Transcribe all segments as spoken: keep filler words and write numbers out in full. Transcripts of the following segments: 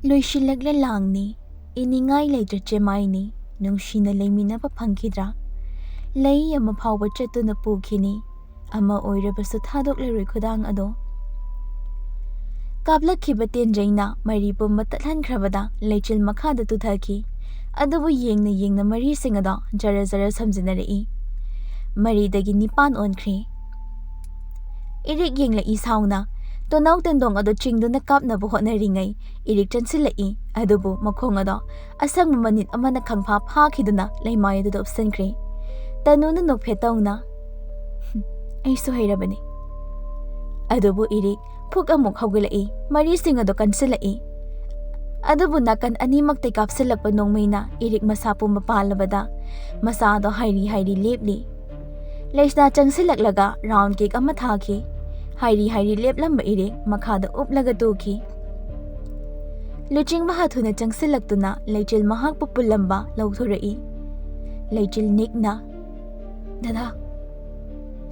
ꯂꯣꯏꯁꯤꯜꯂꯛꯂꯦ ꯂꯥꯡꯅꯤ, ꯏꯅꯤꯡꯉꯥꯏ ꯂꯩꯇ꯭ꯔ ꯆꯦꯃꯥꯏꯅꯤ, ꯅꯨꯡꯁꯤꯅ ꯂꯩꯃꯤꯟꯅꯕ ꯐꯪꯈꯤꯗ꯭ꯔꯥ? ꯂꯩ ꯑꯃ ꯐꯥꯎꯕ ꯆꯠꯇꯨꯅ ꯄꯨꯈꯤꯅꯤ, ꯑꯃ ꯑꯣꯏꯔꯕꯁꯨ ꯊꯥꯗꯣꯛꯂꯔꯣꯏ ꯈꯨꯗꯥꯡ ꯑꯗꯣ꯫ ꯀꯥꯞꯂꯛꯈꯤꯕ ꯇꯦꯟꯖꯩꯅ ꯃꯔꯤ ꯄꯨꯝꯕ ꯇꯠꯍꯟꯈ꯭ꯔꯕꯗ ꯂꯩꯆꯤꯜ ꯃꯈꯥꯗ ꯇꯨꯊꯈꯤ꯫ ꯑꯗꯨꯕꯨ ꯌꯦꯡꯅ ꯌꯦꯡꯅ ꯃꯔꯤꯁꯤꯡ ꯑꯗꯣ ꯖꯔ ꯖꯔ ꯁꯝꯖꯤꯟꯅꯔꯛꯏ꯫ ꯃꯔꯤꯗꯒꯤ ꯅꯤꯄꯥꯟ ꯑꯣꯟꯈ꯭ꯔꯦ꯫ ꯏꯔꯤꯛ ꯌꯦꯡꯂꯛꯏ ꯁꯥꯎꯅ꯫ ꯇꯣꯅꯥꯎ ꯇꯦꯟꯗꯣꯡ ꯑꯗꯨ ꯆꯤꯡꯗꯨꯅ ꯀꯥꯞꯅꯕ ꯍꯣꯠꯅꯔꯤꯉꯩ ꯏꯔꯤꯛ ꯆꯪꯁꯤꯜꯂꯛꯏ꯫ ꯑꯗꯨꯕꯨ ꯃꯈꯣꯡ ꯑꯗꯣ ꯑꯁꯪꯕ ꯃꯅꯤꯟ ꯑꯃꯅ ꯈꯪꯐꯥ ꯐꯥꯈꯤꯗꯨꯅ ꯂꯩꯃꯥꯏ ꯑꯗꯨꯗ ꯎꯞꯁꯤꯟꯈ꯭ꯔꯦ꯫ ꯇꯅꯨꯅ ꯅꯣꯛꯐꯦꯠ ꯇꯧꯅ, "ꯍꯨꯝ, ꯑꯩꯁꯨ ꯍꯩꯔꯕꯅꯤ"꯫ ꯑꯗꯨꯕꯨ ꯏꯔꯤꯛ ꯐꯨꯛ ꯑꯃꯨꯛ ꯍꯧꯒꯠꯂꯛꯏ꯫ ꯃꯔꯤꯁꯤꯡ ꯑꯗꯨ ꯀꯟꯁꯤꯜꯂꯛꯏ꯫ ꯑꯗꯨꯕꯨ ꯅꯥꯀꯟ ꯑꯅꯤꯃꯛꯇꯩ ꯀꯥꯞꯁꯤꯜꯂꯛꯄ ꯅꯣꯡꯃꯩꯅ ꯏꯔꯤꯛ ꯃꯁꯥ ꯄꯨꯝꯕ ꯄꯥꯜꯂꯕꯗ ꯃꯁꯥꯗꯣ ꯍꯥꯏꯔꯤ ꯍꯥꯏꯔꯤ ꯂꯦꯞꯂꯤ꯫ ꯂꯩꯁꯅꯥ ꯆꯪꯁꯤꯜꯂꯛꯂꯒ ꯔꯥꯎꯟ ꯀꯤꯛ ꯑꯃ ꯊꯥꯈꯤ꯫ ꯍꯥꯏꯔꯤ ꯍꯥꯏꯔꯤ ꯂꯦꯞꯂꯝꯕ ꯏꯔꯤꯛ ꯃꯈꯥꯗ ꯎꯞꯂꯒ ꯇꯨꯈꯤ꯫ ꯂꯨꯆꯤꯡꯕ ꯍꯥꯊꯨꯅ ꯆꯪꯁꯤꯜꯂꯛꯇꯨꯅ ꯂꯩꯆꯤꯜ ꯃꯍꯥꯛꯄꯨ ꯄꯨꯜꯂꯝꯕ ꯂꯧꯊꯣꯔꯛꯏ꯫ ꯂꯩꯆꯤꯜ ꯅꯤꯛꯅ, "ꯗꯗꯥ"꯫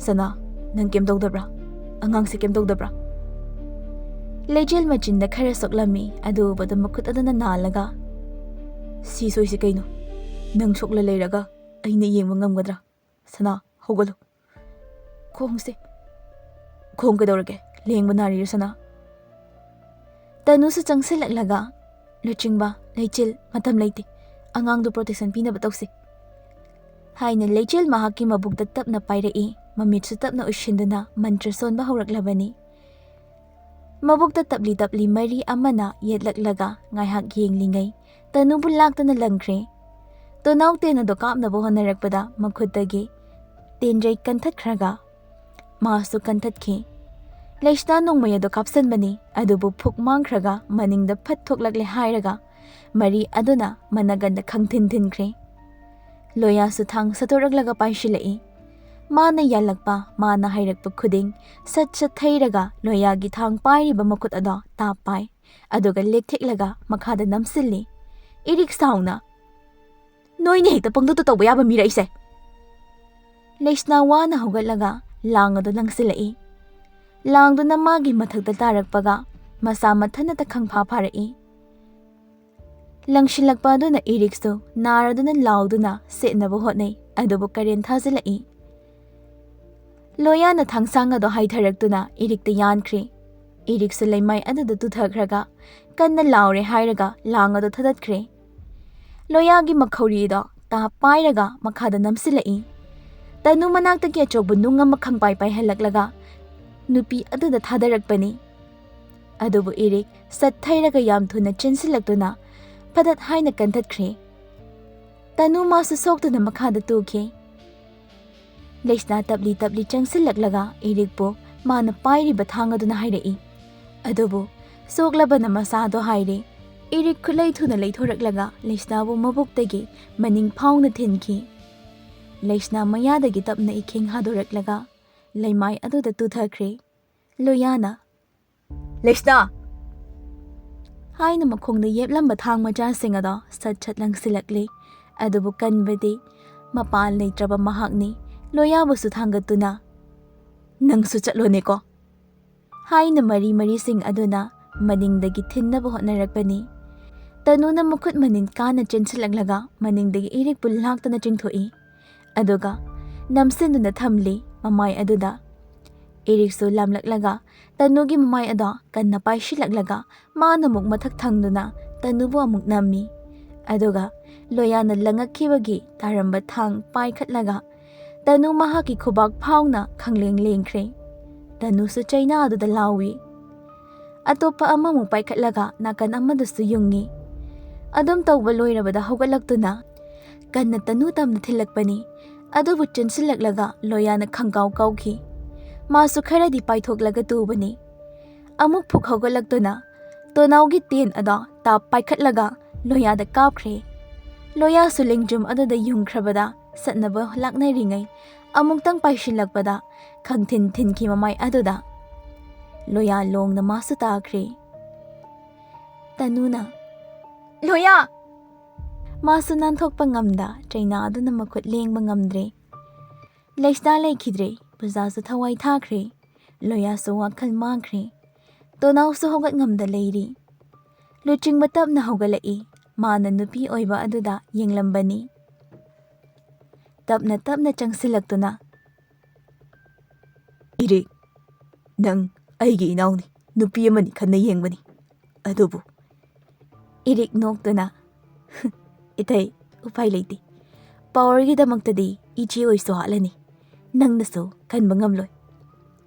"ꯁꯅꯥ, ꯅꯪ ꯀꯩꯝ ꯇꯧꯗꯕ꯭ꯔꯥ? ꯑꯉꯥꯡꯁꯦ ꯀꯩꯝ ꯇꯧꯗꯕ꯭ꯔꯥ?" ꯂꯩꯆꯤꯜ ꯃꯆꯤꯟꯗ ꯈꯔ ꯁꯣꯛꯂꯝꯃꯤ꯫ ꯑꯗꯨ ꯎꯕꯗ ꯃꯈꯨꯠ ꯑꯗꯨꯅ ꯅꯥꯜꯂꯒ, "ꯁꯤ ꯁꯣꯏꯁꯤ ꯀꯩꯅꯣ? ꯅꯪ ꯁꯣꯛꯂ ꯂꯩꯔꯒ ꯑꯩꯅ ꯌꯦꯡꯕ ꯉꯝꯒꯗ꯭ꯔꯥ? ꯁꯅꯥ, ꯍꯧꯒꯠꯂꯨ꯫ ꯈꯣꯡꯁꯦ"꯫ "ꯈꯣꯡ ꯀꯩꯗꯧꯔꯒꯦ? ꯂꯦꯡꯕ ꯅꯥꯔꯤꯔꯣ ꯁꯅꯥ?" ꯇꯅꯨꯁꯨ ꯆꯪꯁꯤꯜꯂꯛꯂꯒ, "ꯂꯨꯆꯤꯡꯕ, ꯂꯩꯆꯤꯜ, ꯃꯇꯝ ꯂꯩꯇꯦ꯫ ꯑꯉꯥꯡꯗꯨ ꯄ꯭ꯔꯣꯇꯦꯛꯁꯟ ꯄꯤꯅꯕ ꯇꯧꯁꯤ"꯫ ꯍꯥꯏꯅ ꯂꯩꯆꯤꯜ ꯃꯍꯥꯛꯀꯤ ꯃꯕꯨꯛꯇ ꯇꯞꯅ ꯄꯥꯏꯔꯛꯏ꯫ ꯃꯃꯤꯠꯁꯨ ꯇꯞꯅ ꯎꯏꯁꯤꯟꯗꯨꯅ ꯃꯟꯇ꯭ꯔ ꯁꯣꯟꯕ ꯍꯧꯔꯛꯂꯕꯅꯤ꯫ ꯃꯕꯨꯛꯇ ꯇꯞꯂꯤ ꯇꯞꯂꯤ ꯃꯔꯤ ꯑꯃꯅ ꯌꯦꯠꯂꯛꯂꯒ ꯉꯥꯏꯍꯥꯛ ꯌꯦꯡꯂꯤꯉꯩ ꯇꯅꯨꯕꯨ ꯂꯥꯛꯇꯨꯅ ꯂꯪꯈ꯭ꯔꯦ꯫ ꯇꯣꯅꯥꯎ ꯇꯦꯟ ꯑꯗꯨ ꯀꯥꯞꯅꯕ ꯍꯣꯠꯅꯔꯛꯄꯗ ꯃꯈꯨꯠꯇꯒꯤ ꯇꯦꯟꯖꯩ ꯀꯟꯊꯠꯈ꯭ꯔꯒ ꯃꯥꯁꯨ ꯀꯟꯊꯠꯈꯤ꯫ ꯂꯩꯁꯅꯥ ꯅꯣꯡꯃꯩ ꯑꯗꯨ ꯀꯥꯞꯁꯤꯟꯕꯅꯤ, ꯑꯗꯨꯕꯨ ꯐꯨꯛ ꯃꯥꯡꯈ꯭ꯔꯒ ꯃꯅꯤꯡꯗ ꯐꯠ ꯊꯣꯛꯂꯛꯂꯦ ꯍꯥꯏꯔꯒ ꯃꯔꯤ ꯑꯗꯨꯅ ꯃꯅꯒꯟꯗ ꯈꯪꯊꯤꯟ ꯊꯤꯟꯈ꯭ꯔꯦ꯫ ꯂꯣꯌꯥꯁꯨ ꯊꯥꯡ ꯁꯠꯇꯣꯔꯛꯂꯒ ꯄꯥꯏꯁꯤꯜꯂꯛꯏ꯫ ꯃꯥꯅ ꯌꯥꯜꯂꯛꯄ, ꯃꯥꯅ ꯍꯥꯏꯔꯛꯄ ꯈꯨꯗꯤꯡ ꯁꯠ ꯁꯠ ꯊꯩꯔꯒ ꯂꯣꯌꯥꯒꯤ ꯊꯥꯡ ꯄꯥꯏꯔꯤꯕ ꯃꯈꯨꯠ ꯑꯗꯣ ꯇꯥꯞ ꯄꯥꯏ, ꯑꯗꯨꯒ ꯂꯦꯛꯊꯦꯛꯂꯒ ꯃꯈꯥꯗ ꯅꯝꯁꯤꯜꯂꯤ꯫ ꯏꯔꯤꯛ ꯁꯥꯎꯅ, "ꯅꯣꯏꯅ ꯍꯦꯛꯇ ꯄꯪꯇꯧꯗ ꯇꯧꯕ ꯌꯥꯕ ꯃꯤꯔ ꯑꯩꯁꯦ?" ꯂꯩꯁꯅꯥ ꯋꯥꯅ ꯍꯧꯒꯠꯂꯒ ꯂꯥꯡ ꯑꯗꯨ ꯂꯪꯁꯤꯜꯂꯛꯏ꯫ ꯂꯥꯡꯗꯨꯅ ꯃꯥꯒꯤ ꯃꯊꯛꯇ ꯇꯥꯔꯛꯄꯒ ꯃꯁꯥ ꯃꯊꯟꯇ ꯈꯪꯐꯥ ꯐꯥꯔꯛꯏ꯫ ꯂꯪꯁꯤꯜꯂꯛꯄ ꯑꯗꯨꯅ ꯏꯔꯤꯛꯁꯨ ꯅꯥꯔꯗꯨꯅ ꯂꯥꯎꯗꯨꯅ ꯁꯦꯠꯅꯕ ꯍꯣꯠꯅꯩ, ꯑꯗꯨꯕꯨ ꯀꯔꯦꯟ ꯊꯥꯖꯤꯜꯂꯛꯏ꯫ ꯂꯣꯌꯥꯅ ꯊꯥꯡꯁꯥꯡ ꯑꯗꯣ ꯍꯥꯏꯊꯔꯛꯇꯨꯅ ꯏꯔꯤꯛꯇ ꯌꯥꯟꯈ꯭ꯔꯦ꯫ ꯏꯔꯤꯛꯁꯨ ꯂꯩꯃꯥꯏ ꯑꯗꯨꯗ ꯇꯨꯊꯈ꯭ꯔꯒ ꯀꯟꯅ ꯂꯥꯎꯔꯦ ꯍꯥꯏꯔꯒ ꯂꯥꯡ ꯑꯗꯨ ꯊꯗꯠꯈ꯭ꯔꯦ꯫ ꯂꯣꯌꯥꯒꯤ ꯃꯈꯧꯔꯤꯗꯣ ꯇꯥꯞ ꯄꯥꯏꯔꯒ ꯃꯈꯥꯗ ꯅꯝꯁꯤꯜꯂꯛꯏ꯫ ꯇꯅꯨ ꯃꯅꯥꯛꯇꯒꯤ ꯑꯆꯧꯕ ꯅꯨꯡ ꯑꯃ ꯈꯪꯄꯥꯏ ꯄꯥꯏꯍꯜꯂꯛꯂꯒ ꯅꯨꯄꯤ ꯑꯗꯨꯗ ꯊꯥꯗꯔꯛꯄꯅꯤ꯫ ꯑꯗꯨꯕꯨ ꯏꯔꯤꯛ ꯁꯠꯊꯩꯔꯒ ꯌꯥꯝ ꯊꯨꯅ ꯆꯦꯟꯁꯤꯜꯂꯛꯇꯨꯅ ꯐꯗꯠ ꯍꯥꯏꯅ ꯀꯟꯊꯠꯈ꯭ꯔꯦ꯫ ꯇꯅꯨ ꯃꯥꯁꯨ ꯁꯣꯛꯇꯨꯅ ꯃꯈꯥꯗ ꯇꯨꯈꯤ꯫ ꯂꯩꯁꯅꯥ ꯇꯞꯂꯤ ꯇꯞꯂꯤ ꯆꯪꯁꯤꯜꯂꯛꯂꯒ ꯏꯔꯤꯛꯄꯨ ꯃꯥꯅ ꯄꯥꯏꯔꯤꯕ ꯊꯥꯡ ꯑꯗꯨꯅ ꯍꯥꯏꯔꯛꯏ꯫ ꯑꯗꯨꯕꯨ ꯁꯣꯛꯂꯕꯅ ꯃꯁꯥꯗꯣ ꯍꯥꯏꯔꯦ꯫ ꯏꯔꯤꯛ ꯈꯨꯠꯂꯩ ꯊꯨꯅ ꯂꯩꯊꯣꯔꯛꯂꯒ ꯂꯩꯁꯅꯥꯕꯨ ꯃꯕꯨꯛꯇꯒꯤ ꯃꯅꯤꯡ ꯐꯥꯎꯅ ꯊꯤꯟꯈꯤ꯫ ꯂꯩꯁꯅꯥ ꯃꯌꯥꯗꯒꯤ ꯇꯞꯅ ꯏꯈꯦꯡ ꯍꯥꯗꯣꯔꯛꯂꯒ ꯂꯩꯃꯥꯏ ꯑꯗꯨꯗ ꯇꯨꯊꯈ꯭ꯔꯦ꯫ ꯂꯣꯌꯥꯅ, "ꯂꯩꯁꯅꯥ!" ꯍꯥꯏꯅ ꯃꯈꯣꯡꯗ ꯌꯦꯞꯂꯝꯕ ꯊꯥꯡ ꯃꯆꯥꯁꯤꯡ ꯑꯗꯣ ꯁꯠ ꯁꯠ ꯂꯪꯁꯤꯜꯂꯛꯂꯤ꯫ ꯑꯗꯨꯕꯨ ꯀꯟꯕꯗꯤ ꯃꯄꯥꯟ ꯂꯩꯇ꯭ꯔꯕ ꯃꯍꯥꯛꯅꯤ꯫ ꯂꯣꯌꯥꯕꯨꯁꯨ ꯊꯥꯡꯒꯠꯇꯨꯅ, "ꯅꯪꯁꯨ ꯆꯠꯂꯣꯅꯦꯀꯣ" ꯍꯥꯏꯅ ꯃꯔꯤ ꯃꯔꯤꯁꯤꯡ ꯑꯗꯨꯅ ꯃꯅꯤꯡꯗꯒꯤ ꯊꯤꯟꯅꯕ ꯍꯣꯠꯅꯔꯛꯄꯅꯤ꯫ ꯇꯅꯨꯅ ꯃꯈꯨꯠ ꯃꯅꯤꯟ ꯀꯥꯅ ꯆꯦꯟꯁꯤꯜꯂꯛꯂꯒ ꯃꯅꯤꯡꯗꯒꯤ ꯏꯔꯤꯛꯄꯨ ꯂꯥꯛꯇꯅ ꯆꯤꯡꯊꯣꯛꯏ꯫ ꯑꯗꯨꯒ ꯅꯝꯁꯤꯟꯗꯨꯅ ꯊꯝꯂꯤ ꯃꯃꯥꯏ ꯑꯗꯨꯗ꯫ ꯏꯔꯤꯛꯁꯨ ꯂꯥꯝꯂꯛꯂꯒ ꯇꯅꯨꯒꯤ ꯃꯃꯥꯏ ꯑꯗꯣ ꯀꯟꯅ ꯄꯥꯏꯁꯤꯜꯂꯛꯂꯒ ꯃꯥꯅ ꯑꯃꯨꯛ ꯃꯊꯛ ꯊꯪꯗꯨꯅ ꯇꯅꯨꯕꯨ ꯑꯃꯨꯛ ꯅꯝꯃꯤ꯫ ꯑꯗꯨꯒ ꯂꯣꯌꯥꯅ ꯂꯪꯉꯛꯈꯤꯕꯒꯤ ꯇꯥꯔꯝꯕ ꯊꯥꯡ ꯄꯥꯏꯈꯠꯂꯒ ꯇꯅꯨ ꯃꯍꯥꯛꯀꯤ ꯈꯨꯕꯥꯛ ꯐꯥꯎꯅ ꯈꯪꯂꯦꯡ ꯂꯦꯡꯈ꯭ꯔꯦ꯫ ꯇꯅꯨꯁꯨ ꯆꯩꯅꯥ ꯑꯗꯨꯗ ꯂꯥꯎꯏ꯫ ꯑꯇꯣꯞꯄ ꯑꯃꯃꯨꯛ ꯄꯥꯏꯈꯠꯂꯒ ꯅꯥꯀꯟ ꯑꯃꯗꯁꯨ ꯌꯨꯡꯉꯤ꯫ ꯑꯗꯨꯝ ꯇꯧꯕ ꯂꯣꯏꯔꯕꯗ ꯍꯧꯒꯠꯂꯛꯇꯨꯅ ꯀꯟꯅ ꯇꯅꯨ ꯇꯝꯅ ꯊꯤꯜꯂꯛꯄꯅꯤ꯫ ꯑꯗꯨꯕꯨ ꯆꯦꯟꯁꯤꯜꯂꯛꯂꯒ ꯂꯣꯌꯥꯅ ꯈꯪꯀꯥꯎ ꯀꯥꯎꯈꯤ꯫ ꯃꯥꯁꯨ ꯈꯔꯗꯤ ꯄꯥꯏꯊꯣꯛꯂꯒ ꯇꯨꯕꯅꯤ꯫ ꯑꯃꯨꯛ ꯐꯨꯛ ꯍꯧꯒꯠꯂꯛꯇꯨꯅ ꯇꯣꯅꯥꯎꯒꯤ ꯇꯦꯟ ꯑꯗꯣ ꯇꯥꯞ ꯄꯥꯏꯈꯠꯂꯒ ꯂꯣꯌꯥꯗ ꯀꯥꯞꯈ꯭ꯔꯦ꯫ ꯂꯣꯌꯥꯁꯨ ꯂꯦꯡꯖꯨꯝ ꯑꯗꯨꯗ ꯌꯨꯡꯈ꯭ꯔꯕꯗ ꯁꯠꯅꯕ ꯂꯥꯛꯅꯔꯤꯉꯩ ꯑꯃꯨꯛꯇꯪ ꯄꯥꯏꯁꯤꯜꯂꯛꯄꯗ ꯈꯪꯊꯤꯟ ꯊꯤꯟꯈꯤ ꯃꯃꯥꯏ ꯑꯗꯨꯗ꯫ ꯂꯣꯌꯥ ꯂꯣꯡꯅ ꯃꯥꯁꯨ ꯇꯥꯈ꯭ꯔꯦ꯫ ꯇꯅꯨꯅ, "ꯂꯣꯌꯥ!" ꯃꯥꯁꯨ ꯅꯥꯟꯊꯣꯛꯄ ꯉꯝꯗ ꯆꯩꯅꯥ ꯑꯗꯨꯅ ꯃꯈꯨꯠ ꯂꯦꯡꯕ ꯉꯝꯗ꯭ꯔꯦ꯫ ꯂꯩꯁꯅꯥ ꯂꯩꯈꯤꯗ꯭ꯔꯦ꯫ ꯄꯨꯖꯥꯁꯨ ꯊꯋꯥꯏ ꯊꯥꯈ꯭ꯔꯦ꯫ ꯂꯣꯌꯥꯁꯨ ꯋꯥꯈꯜ ꯃꯥꯡꯈ꯭ꯔꯦ꯫ ꯇꯣꯅꯥꯎꯁꯨ ꯍꯧꯒꯠ ꯉꯝꯗ ꯂꯩꯔꯤ꯫ ꯂꯨꯆꯤꯡꯕ ꯇꯞꯅ ꯍꯧꯒꯠꯂꯛꯏ꯫ ꯃꯥꯅ ꯅꯨꯄꯤ ꯑꯣꯏꯕ ꯑꯗꯨꯗ ꯌꯦꯡꯂꯝꯕꯅꯤ꯫ ꯇꯞꯅ ꯇꯞꯅ ꯆꯪꯁꯤꯜꯂꯛꯇꯨꯅ, "ꯏꯔꯤꯛ, ꯅꯪ ꯑꯩꯒꯤ ꯏꯅꯥꯎꯅꯤ, ꯅꯨꯄꯤ ꯑꯃꯅꯤ ꯈꯟꯅ ꯌꯦꯡꯕꯅꯤ꯫ ꯑꯗꯨꯕꯨ," ꯏꯔꯤꯛ ꯅꯣꯛꯇꯨꯅ, "ꯏꯊꯩ, ꯎꯄꯥꯏ ꯂꯩꯇꯦ꯫ ꯄꯥꯋꯔꯒꯤꯗꯃꯛꯇꯗꯤ ꯏꯆꯦ ꯑꯣꯏꯁꯨ ꯍꯥꯠꯂꯅꯤ꯫ ꯅꯪꯅꯁꯨ ꯀꯟꯕ ꯉꯝꯂꯣꯏ꯫"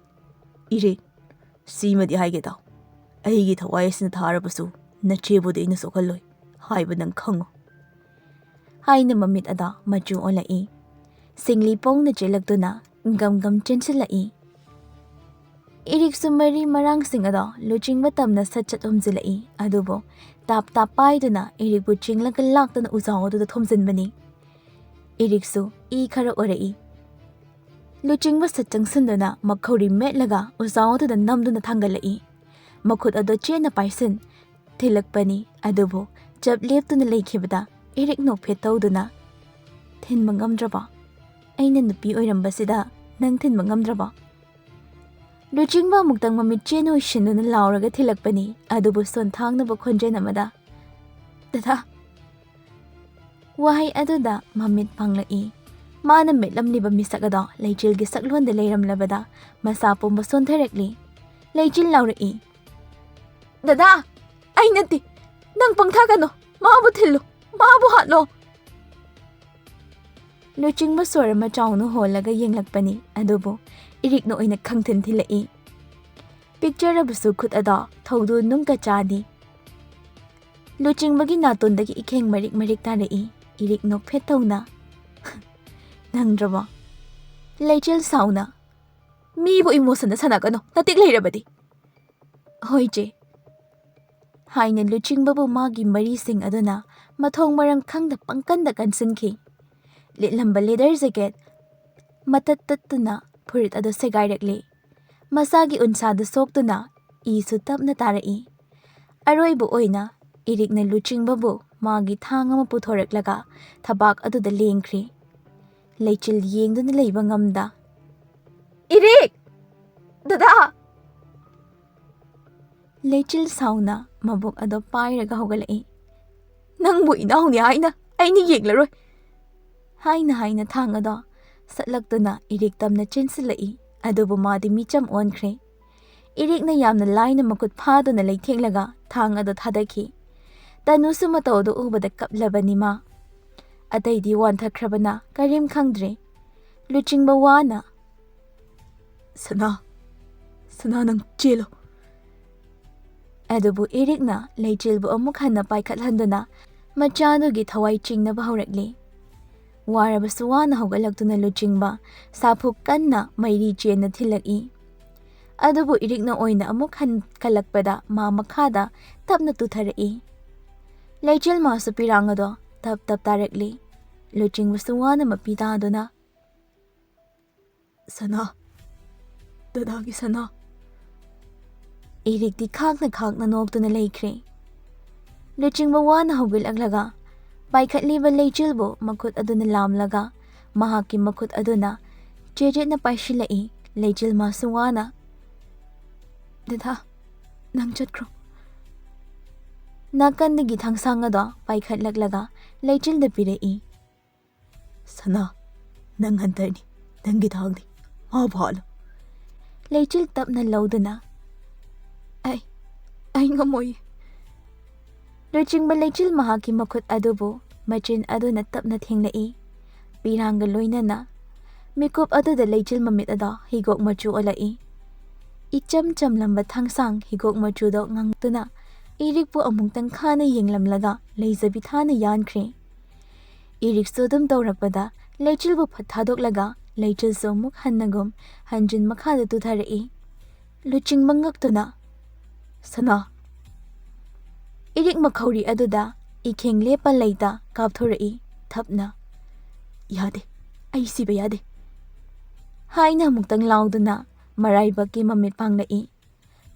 "ꯏꯔꯤꯛ, ꯁꯤꯃꯗꯤ ꯍꯥꯏꯒꯦ ꯇꯥꯎ꯫ ꯑꯩꯒꯤ ꯊꯋꯥꯏ ꯑꯁꯤꯅ ꯊꯥꯔꯕꯁꯨ ꯅꯆꯦꯕꯨꯗꯤ ꯑꯩꯅ ꯁꯣꯛꯍꯜꯂꯣꯏ ꯍꯥꯏꯕ ꯅꯪ ꯈꯪꯉꯨ꯫" ꯍꯥꯏꯅ ꯃꯃꯤꯠ ꯑꯗꯣ ꯃꯆꯨ ꯑꯣꯜꯂꯛꯏ꯫ ꯁꯤꯡꯂꯤ ꯄꯣꯡꯅ ꯆꯦꯜꯂꯛꯇꯨꯅ ꯒꯝ ꯒꯝ ꯆꯦꯟꯁꯤꯜꯂꯛꯏ꯫ ꯏꯔꯤꯛꯁꯨ ꯃꯔꯤ ꯃꯔꯥꯡꯁꯤꯡ ꯑꯗꯣ ꯂꯨꯆꯤꯡꯕ ꯇꯝꯅ ꯁꯠ ꯁꯠ ꯍꯨꯝꯖꯤꯜꯂꯛꯏ꯫ ꯑꯗꯨꯕꯨ ꯇꯥꯞ ꯇꯥꯞ ꯄꯥꯏꯗꯨꯅ ꯏꯔꯤꯛꯄꯨ ꯆꯤꯡꯂꯒ ꯂꯥꯛꯇꯨꯅ ꯎꯖꯥꯎ ꯑꯗꯨꯗ ꯊꯣꯝꯖꯤꯟꯕꯅꯤ꯫ ꯏꯔꯤꯛꯁꯨ ꯏ ꯈꯔ ꯑꯣꯔꯛꯏ꯫ ꯂꯨꯆꯤꯡꯕ ꯁꯠ ꯆꯪꯁꯤꯟꯗꯨꯅ ꯃꯈꯧꯔꯤ ꯃꯦꯠꯂꯒ ꯎꯖꯥꯎ ꯑꯗꯨꯗ ꯅꯝꯗꯨꯅ ꯊꯥꯡꯒꯠꯂꯛꯏ꯫ ꯃꯈꯨꯠ ꯑꯗꯣ ꯆꯦꯠꯅ ꯄꯥꯏꯁꯤꯟ ꯊꯤꯜꯂꯛꯄꯅꯤ꯫ ꯑꯗꯨꯕꯨ ꯆꯞ ꯂꯦꯞꯇꯨꯅ ꯂꯩꯈꯤꯕꯗ ꯏꯔꯤꯛ ꯅꯣꯛꯐꯦꯠ ꯇꯧꯗꯨꯅ, "ꯊꯤꯟꯕ ꯉꯝꯗ꯭ꯔꯕꯣ? ꯑꯩꯅ ꯅꯨꯄꯤ ꯑꯣꯏꯔꯝꯕꯁꯤꯗ ꯅꯪ ꯊꯤꯟꯕ ꯉꯝꯗ꯭ꯔꯕꯣ?" ꯂꯨꯆꯤꯡꯕ ꯑꯃꯨꯛꯇꯪ ꯃꯃꯤꯠ ꯆꯦꯟ ꯑꯣꯏꯁꯤꯟꯗꯨꯅ ꯂꯥꯎꯔꯒ ꯊꯤꯜꯂꯛꯄꯅꯤ꯫ ꯑꯗꯨꯕꯨ ꯁꯣꯟꯊꯥꯡꯅꯕ ꯈꯣꯟꯖꯦꯜ ꯑꯃꯗ, "ꯗꯗꯥ!" ꯋꯥꯍꯩ ꯑꯗꯨꯗ ꯃꯃꯤꯠ ꯄꯥꯡꯂꯛꯏ꯫ ꯃꯥꯅ ꯃꯦꯠꯂꯝꯂꯤꯕ ꯃꯤꯁꯛ ꯑꯗꯣ ꯂꯩꯆꯤꯜꯒꯤ ꯁꯛꯂꯣꯟꯗ ꯂꯩꯔꯝꯂꯕꯗ ꯃꯁꯥ ꯄꯨꯝꯕ ꯁꯣꯟꯊꯔꯛꯂꯤ꯫ ꯂꯩꯆꯤꯜ ꯂꯥꯎꯔꯛꯏ, "ꯗꯗꯥ! ꯑꯩ ꯅꯠꯇꯦ! ꯅꯪ ꯄꯪꯊꯥꯒꯅꯨ! ꯃꯥꯕꯨ ꯊꯤꯜꯂꯨ! ꯃꯥꯕꯨ ꯍꯥꯠꯂꯣ!" ꯂꯨꯆꯤꯡꯕ ꯁꯣꯔ ꯑꯃ ꯆꯥꯎꯅ ꯍꯣꯜꯂꯒ ꯌꯦꯡꯂꯛꯄꯅꯤ꯫ ꯑꯗꯨꯕꯨ ꯏꯔꯤꯛꯅ ꯑꯣꯏꯅ ꯈꯪꯊꯤꯟ ꯊꯤꯜꯂꯛꯏ꯫ ꯄꯤꯛꯆꯔꯕꯁꯨ ꯈꯨꯠ ꯑꯗꯣ ꯊꯧꯗꯣ ꯅꯨꯡ ꯀꯆꯥꯅꯤ꯫ ꯂꯨꯆꯤꯡꯕꯒꯤ ꯅꯥꯇꯣꯟꯗꯒꯤ ꯏꯈꯦꯡ ꯃꯔꯤꯛ ꯃꯔꯤꯛ ꯇꯥꯔꯛꯏ꯫ ꯏꯔꯤꯛ ꯅꯣꯛꯐꯦꯠ ꯇꯧꯅ, "ꯅꯪꯗ꯭ꯔꯕꯣ?" ꯂꯩꯆꯤꯜ ꯁꯥꯎꯅ, "ꯃꯤꯕꯨ ꯏꯃꯣꯁꯟꯗ ꯁꯥꯟꯅꯒꯅꯨ, ꯅꯇꯤꯛ ꯂꯩꯔꯕꯗꯤ!" "ꯍꯣꯏ ꯆꯦ," ꯍꯥꯏꯅ ꯂꯨꯆꯤꯡꯕꯕꯨ ꯃꯥꯒꯤ ꯃꯔꯤꯁꯤꯡ ꯑꯗꯨꯅ ꯃꯊꯣꯡ ꯃꯔꯝ ꯈꯪꯗ ꯄꯪꯀꯟꯗ ꯀꯟꯁꯤꯟꯈꯤ꯫ ꯂꯤꯠꯂꯝꯕ ꯂꯦꯗꯔ ꯖꯦꯀꯦꯠ ꯃꯇꯠ ꯇꯠꯇꯨꯅ ꯐꯨꯔꯤꯠ ꯑꯗꯨ ꯁꯦꯒꯥꯏꯔꯛꯂꯤ꯫ ꯃꯁꯥꯒꯤ ꯎꯟꯁꯥꯗꯨ ꯁꯣꯛꯇꯨꯅ ꯏꯁꯨ ꯇꯞꯅ ꯇꯥꯔꯛꯏ꯫ ꯑꯔꯣꯏꯕ ꯑꯣꯏꯅ ꯏꯔꯤꯛꯅ ꯂꯨꯆꯤꯡꯕꯕꯨ ꯃꯥꯒꯤ ꯊꯥꯡ ꯑꯃ ꯄꯨꯊꯣꯔꯛꯂꯒ ꯊꯕꯥꯛ ꯑꯗꯨꯗ ꯂꯦꯡꯈ꯭ꯔꯤ꯫ ꯂꯩꯆꯤꯜ ꯌꯦꯡꯗꯨꯅ ꯂꯩꯕ ꯉꯝꯗ, "ꯏꯔꯤꯛ! ꯗꯗꯥ!" ꯂꯩꯆꯤꯜ ꯁꯥꯎꯅ ꯃꯕꯨꯛ ꯑꯗꯨ ꯄꯥꯏꯔꯒ ꯍꯧꯒꯠꯂꯛꯏ꯫ "ꯅꯪꯕꯨ ꯏꯅꯥꯎꯅꯤ ꯍꯥꯏꯅ ꯑꯩꯅ ꯌꯦꯡꯂꯔꯣꯏ!" ꯍꯥꯏꯅ ꯍꯥꯏꯅ ꯊꯥꯡ ꯑꯗꯣ ꯁꯠꯂꯛꯇꯨꯅ ꯏꯔꯤꯛ ꯇꯝꯅ ꯆꯦꯟꯁꯤꯜꯂꯛꯏ꯫ ꯑꯗꯨꯕꯨ ꯃꯥꯗꯤ ꯃꯤꯆꯝ ꯑꯣꯟꯈ꯭ꯔꯦ꯫ ꯏꯔꯤꯛꯅ ꯌꯥꯝꯅ ꯂꯥꯏꯅ ꯃꯈꯨꯠ ꯐꯥꯗꯨꯅ ꯂꯩꯊꯦꯛꯂꯒ ꯊꯥꯡ ꯑꯗꯨ ꯊꯥꯗꯈꯤ꯫ ꯇꯅꯨꯁꯨ ꯃꯇꯧ ꯑꯗꯨ ꯎꯕꯗ ꯀꯞꯂꯕꯅꯤ ꯃꯥ꯫ ꯑꯇꯩꯗꯤ ꯋꯥꯟꯊꯈ꯭ꯔꯕꯅ ꯀꯔꯤꯝ ꯈꯪꯗ꯭ꯔꯦ꯫ ꯂꯨꯆꯤꯡꯕ ꯋꯥꯅ, "ꯁꯅꯥ, ꯁꯅꯥ, ꯅꯪ ꯆꯦꯜꯂꯣ!" ꯑꯗꯨꯕꯨ ꯏꯔꯤꯛꯅ ꯂꯩꯆꯤꯜꯕꯨ ꯑꯃꯨꯛ ꯍꯟꯅ ꯄꯥꯏꯈꯠꯍꯟꯗꯨꯅ ꯃꯆꯥꯗꯨꯒꯤ ꯊꯋꯥꯏ ꯆꯤꯡꯅꯕ ꯍꯧꯔꯛꯂꯤ꯫ ꯋꯥꯔꯕꯁꯨ ꯋꯥꯅ ꯍꯧꯒꯠꯂꯛꯇꯨꯅ ꯂꯨꯆꯤꯡꯕ ꯁꯥꯐꯨ ꯀꯟꯅ ꯃꯩꯔꯤ ꯆꯦꯟꯅ ꯊꯤꯜꯂꯛꯏ꯫ ꯑꯗꯨꯕꯨ ꯏꯔꯤꯛꯅ ꯑꯣꯏꯅ ꯑꯃꯨꯛ ꯍꯟꯀꯠꯂꯛꯄꯗ ꯃꯥ ꯃꯈꯥꯗ ꯇꯞꯅ ꯇꯨꯊꯔꯛꯏ꯫ ꯂꯩꯆꯤꯜ ꯃꯥꯁꯨ ꯄꯤꯔꯥꯡ ꯑꯗꯣ ꯇꯞ ꯇꯞ ꯇꯥꯔꯛꯂꯤ꯫ ꯂꯨꯆꯤꯡꯕꯁꯨ ꯋꯥꯅ ꯃꯄꯤ ꯇꯥꯗꯨꯅ, "ꯁꯅꯥ, ꯗꯗꯥꯒꯤ ꯁꯅꯥ!" ꯏꯔꯤꯛꯇꯤ ꯈꯥꯛꯅ ꯈꯥꯛꯅ ꯅꯣꯛꯇꯨꯅ ꯂꯩꯈ꯭ꯔꯦ꯫ ꯂꯨꯆꯤꯡꯕ ꯋꯥꯅ ꯍꯧꯒꯠꯂꯛꯂꯒ ꯄꯥꯏꯈꯠꯂꯤꯕ ꯂꯩꯆꯤꯜꯕꯨ ꯃꯈꯨꯠ ꯑꯗꯨꯅ ꯂꯥꯝꯂꯒ ꯃꯍꯥꯛꯀꯤ ꯃꯈꯨꯠ ꯑꯗꯨꯅ ꯆꯦꯔꯦꯠꯅ ꯄꯥꯏꯁꯤꯜꯂꯛꯏ꯫ ꯂꯩꯆꯤꯜ ꯃꯥꯁꯨ ꯋꯥꯅ, "ꯗꯗꯥ, ꯅꯪ ꯆꯠꯈ꯭ꯔꯣ꯫" ꯅꯥꯀꯟꯗꯒꯤ ꯊꯥꯡꯁꯥꯡ ꯑꯗꯣ ꯄꯥꯏꯈꯠꯂꯛꯂꯒ ꯂꯩꯆꯤꯜꯗ ꯄꯤꯔꯛꯏ꯫ "ꯁꯅꯥ, ꯅꯪ ꯍꯟꯇꯔꯅꯤ, ꯅꯪꯒꯤ ꯊꯥꯡꯅꯤ, ꯃꯥ ꯐꯥꯜꯂꯨ꯫" ꯂꯩꯆꯤꯜ ꯇꯞꯅ ꯂꯧꯗꯨꯅ, "ꯑꯩ, ꯑꯩ ꯉꯝꯃꯣꯏꯌꯦ꯫" ꯂꯨꯆꯤꯡꯕ ꯂꯩꯆꯤꯜ ꯃꯍꯥꯛꯀꯤ ꯃꯈꯨꯠ ꯑꯗꯨꯕꯨ ꯃꯆꯤꯟ ꯑꯗꯨꯅ ꯇꯞꯅ ꯊꯦꯡꯂꯛꯏ꯫ ꯄꯤꯔꯥꯡꯒ ꯂꯣꯏꯅꯅ ꯃꯤꯀꯨꯞ ꯑꯗꯨꯗ ꯂꯩꯆꯤꯜ ꯃꯃꯤꯠ ꯑꯗꯣ ꯍꯤꯒꯣꯛ ꯃꯆꯨ ꯑꯣꯜꯂꯛꯏ꯫ ꯏꯆꯝ ꯆꯝꯂꯝꯕ ꯊꯥꯡꯁꯥꯡ ꯍꯤꯒꯣꯛ ꯃꯆꯨꯗꯣ ꯉꯥꯡꯇꯨꯅ ꯏꯔꯤꯛꯄꯨ ꯑꯃꯨꯛꯇꯪ ꯈꯥꯅ ꯌꯦꯡꯂꯝꯂꯒ ꯂꯩꯖꯕꯤ ꯊꯥꯅ ꯌꯥꯟꯈ꯭ꯔꯦ꯫ ꯏꯔꯤꯛꯁꯨ ꯑꯗꯨꯝ ꯇꯧꯔꯛꯄꯗ ꯂꯩꯆꯤꯜꯕꯨ ꯐꯠ ꯊꯥꯗꯣꯛꯂꯒ ꯂꯩꯆꯤꯜꯁꯨ ꯑꯃꯨꯛ ꯍꯟꯅꯒꯨꯝ ꯍꯟꯖꯤꯟ ꯃꯈꯥꯗ ꯇꯨꯊꯔꯛꯏ꯫ ꯂꯨꯆꯤꯡꯕ ꯉꯛꯇꯨꯅ, "ꯁꯅꯥ!" ꯏꯔꯤꯛ ꯃꯈꯧꯔꯤ ꯑꯗꯨꯗ ꯏꯈꯦꯡ ꯂꯦꯞꯄ ꯂꯩꯇ ꯀꯥꯞꯊꯣꯔꯛꯏ ꯊꯞꯅ꯫ "ꯌꯥꯗꯦ, ꯑꯩ ꯁꯤꯕ ꯌꯥꯗꯦ!" ꯍꯥꯏꯅ ꯑꯃꯨꯛꯇꯪ ꯂꯥꯎꯗꯨꯅ ꯃꯔꯥꯏꯕꯛꯀꯤ ꯃꯃꯤꯠ ꯄꯥꯡꯂꯛꯏ꯫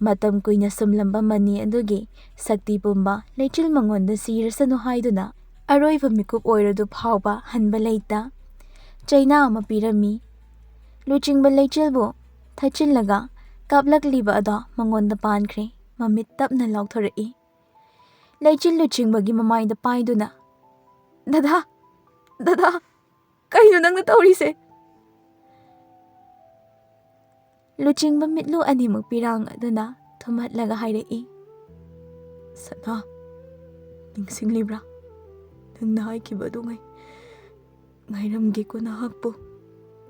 ꯃꯇꯝ ꯀꯨꯏꯅ ꯁꯨꯝꯂꯝꯕ ꯃꯅꯤ ꯑꯗꯨꯒꯤ ꯁꯛꯇꯤ ꯄꯨꯝꯕ ꯂꯩꯆꯤꯜ ꯃꯉꯣꯟꯗ ꯁꯤꯔꯁꯅꯨ ꯍꯥꯏꯗꯨꯅ ꯑꯔꯣꯏꯕ ꯃꯤꯀꯨꯞ ꯑꯣꯏꯔꯗꯨ ꯐꯥꯎꯕ ꯍꯟꯕ ꯂꯩꯇ ꯆꯩꯅꯥ ꯑꯃ ꯄꯤꯔꯝꯃꯤ꯫ ꯂꯨꯆꯤꯡꯕ ꯂꯩꯆꯤꯜꯕꯨ ꯊꯠꯆꯤꯜꯂꯒ ꯀꯥꯞꯂꯛꯂꯤꯕ ꯑꯗꯣ ꯃꯉꯣꯟꯗ ꯄꯥꯟꯈ꯭ꯔꯦ꯫ ꯃꯃꯤꯠ ꯇꯞꯅ ꯂꯥꯎꯊꯣꯔꯛꯏ꯫ ꯂꯩꯆꯤꯜ ꯂꯨꯆꯤꯡꯕꯒꯤ ꯃꯃꯥꯏꯗ ꯄꯥꯏꯗꯨꯅ, "ꯗꯗꯥ, ꯗꯗꯥ, ꯀꯩꯅꯣ ꯅꯪꯅ ꯇꯧꯔꯤꯁꯦ?" ꯂꯨꯆꯤꯡꯕ ꯃꯤꯠꯂꯨ ꯑꯅꯤꯃꯛ ꯄꯤꯔꯥꯡ ꯑꯗꯨꯅ ꯊꯨꯝꯍꯠꯂꯒ ꯍꯥꯏꯔꯛꯏ, "ꯁꯅꯥ, ꯅꯤꯡꯁꯤꯡꯂꯤꯕ꯭ꯔꯥ? ꯅꯪꯅ ꯍꯥꯏꯈꯤꯕ ꯑꯗꯨꯉꯩ ꯉꯥꯏꯔꯝꯒꯦꯀꯣ ꯅꯍꯥꯛꯄꯨ꯫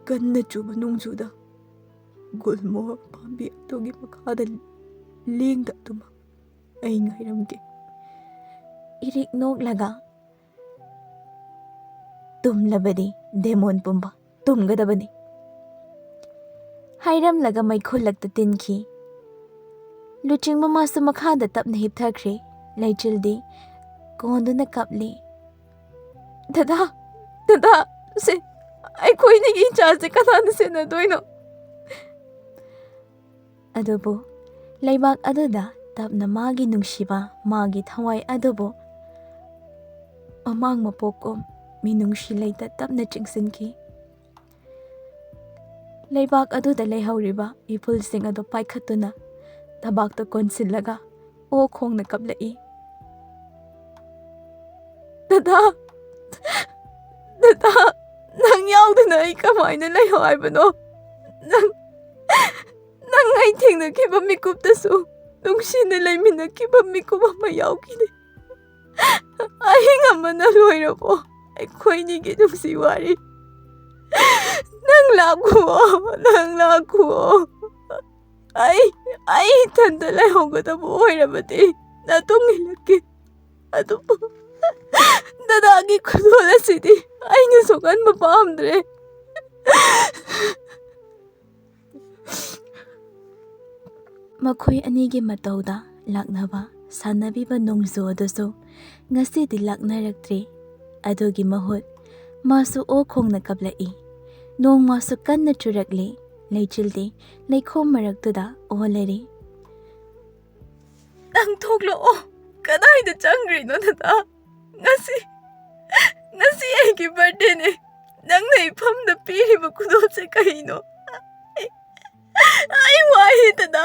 ꯀꯟꯅ ꯆꯨꯕ ꯅꯣꯡꯖꯨꯗ ꯒꯨꯜꯃꯣꯍꯔ ꯄꯥꯝꯕꯤ ꯑꯗꯨꯒꯤ ꯃꯈꯥꯗ ꯂꯦꯡꯗ ꯑꯗꯨꯃꯛ ꯑꯩ ꯉꯥꯏꯔꯝꯒꯦ꯫" ꯏꯔꯤꯛ ꯅꯣꯛꯂꯒ, "ꯇꯨꯝꯂꯕꯗꯤ ꯗꯦꯃꯣꯟ ꯄꯨꯝꯕ ꯇꯨꯝꯒꯗꯕꯅꯤ" ꯍꯥꯏꯔꯝꯂꯒ ꯃꯩꯈꯨꯂꯛꯇ ꯇꯤꯟꯈꯤ꯫ ꯂꯨꯆꯤꯡꯕ ꯃꯥꯁꯨ ꯃꯈꯥꯗ ꯇꯞꯅ ꯍꯤꯞꯊꯈ꯭ꯔꯦ꯫ ꯂꯩꯆꯤꯜꯗꯤ ꯀꯣꯟꯗꯨꯅ ꯀꯞꯂꯤ꯫ "ꯗꯗꯥ, ꯗꯗꯥ, ꯁꯦ, ꯑꯩꯈꯣꯏꯅꯤꯒꯤ ꯏꯆꯥꯁꯦ ꯀꯅꯥꯅ ꯁꯦꯟꯅꯗꯣꯏꯅꯣ?" ꯑꯗꯨꯕꯨ ꯂꯩꯕꯥꯛ ꯑꯗꯨꯗ ꯇꯞꯅ ꯃꯥꯒꯤ ꯅꯨꯡꯁꯤꯕ, ꯃꯥꯒꯤ ꯊꯋꯥꯏ ꯑꯗꯨꯕꯨ ꯃꯃꯥꯡ ꯃꯄꯣꯛꯀꯨꯝ ꯃꯤꯅꯨꯡꯁꯤ ꯂꯩꯇ ꯇꯞꯅ ꯆꯤꯡꯁꯤꯟꯈꯤ꯫ ꯂꯩꯕꯥꯛ ꯑꯗꯨꯗ ꯂꯩꯍꯧꯔꯤꯕ ꯏꯐꯨꯜꯁꯤꯡ ꯑꯗꯨ ꯄꯥꯏꯈꯠꯇꯨꯅ ꯊꯕꯥꯛꯇ ꯀꯣꯟꯁꯤꯜꯂꯒ ꯑꯣ ꯈꯣꯡꯅ ꯀꯞꯂꯛꯏ꯫ "ꯗꯗꯥ, ꯗꯗꯥ, ꯅꯪ ꯌꯥꯎꯗꯅ ꯑꯩ ꯀꯃꯥꯏꯅ ꯂꯩꯌꯣ ꯍꯥꯏꯕꯅꯣ? ꯅꯪ, ꯅꯪ ꯑꯩ ꯊꯦꯡꯅꯈꯤꯕ ꯃꯤꯀꯨꯞꯇꯁꯨ ꯅꯨꯡꯁꯤꯅ ꯂꯩꯃꯤꯟꯅꯈꯤꯕ ꯃꯤꯀꯨꯞ ꯑꯃ ꯌꯥꯎꯈꯤꯗꯦ꯫ ꯑꯍꯤꯡ ꯑꯃꯅ ꯂꯣꯏꯔꯕꯣ ꯑꯩꯈꯣꯏꯅꯤꯒꯤ ꯅꯨꯡꯁꯤ ꯋꯥꯔꯤ? ꯅꯪ ꯂꯥꯛꯈꯨꯑꯣ, ꯅꯪ ꯂꯥꯛꯈꯨꯑꯣ꯫ ꯑꯩ, ꯑꯩ ꯏꯊꯟꯇ ꯂꯩꯍꯧꯒꯗꯕ ꯑꯣꯏꯔꯕꯗꯤ ꯅꯇꯨꯡ ꯏꯜꯂꯛꯀꯦ꯫ ꯑꯗꯨꯕꯨ ꯗꯗꯥꯒꯤ ꯈꯨꯗꯣꯜ ꯑꯁꯤꯗꯤ ꯑꯩꯅ ꯁꯣꯛꯍꯟꯕ ꯄꯥꯝꯗ꯭ꯔꯦ꯫" ꯃꯈꯣꯏ ꯑꯅꯤꯒꯤ ꯃꯇꯧꯗ ꯂꯥꯛꯅꯕ ꯁꯥꯟꯅꯕꯤꯕ ꯅꯣꯡꯖꯨ ꯑꯗꯨꯁꯨ ꯉꯁꯤꯗꯤ ꯂꯥꯛꯅꯔꯛꯇ꯭ꯔꯦ꯫ ꯑꯗꯨꯒꯤ ꯃꯍꯨꯠ ꯃꯥꯁꯨ ꯑꯣ ꯈꯣꯡꯅ ꯀꯞꯂꯛꯏ꯫ ꯅꯣꯡ ꯃꯥꯁꯨ ꯀꯟꯅ ꯆꯨꯔꯛꯂꯤ꯫ ꯂꯩꯆꯤꯜꯗꯤ ꯂꯩꯈꯣꯝ ꯃꯔꯛꯇꯨꯗ ꯑꯣꯂꯔꯤ꯫ "ꯅꯪ ꯊꯣꯛꯂꯛꯑꯣ꯫ ꯀꯗꯥꯏꯗ ꯆꯪꯈ꯭ꯔꯤꯅꯣ ꯗꯗꯥ? ꯉꯁꯤ, ꯉꯁꯤ ꯑꯩꯒꯤ ꯕꯥꯔꯗꯦꯅꯦ꯫ ꯅꯪꯅ ꯏꯐꯝꯗ ꯄꯤꯔꯤꯕ ꯈꯨꯗꯣꯜꯁꯦ ꯀꯩꯅꯣ? ꯑꯩ, ꯑꯩ ꯋꯥꯏ ꯗꯗꯥ꯫"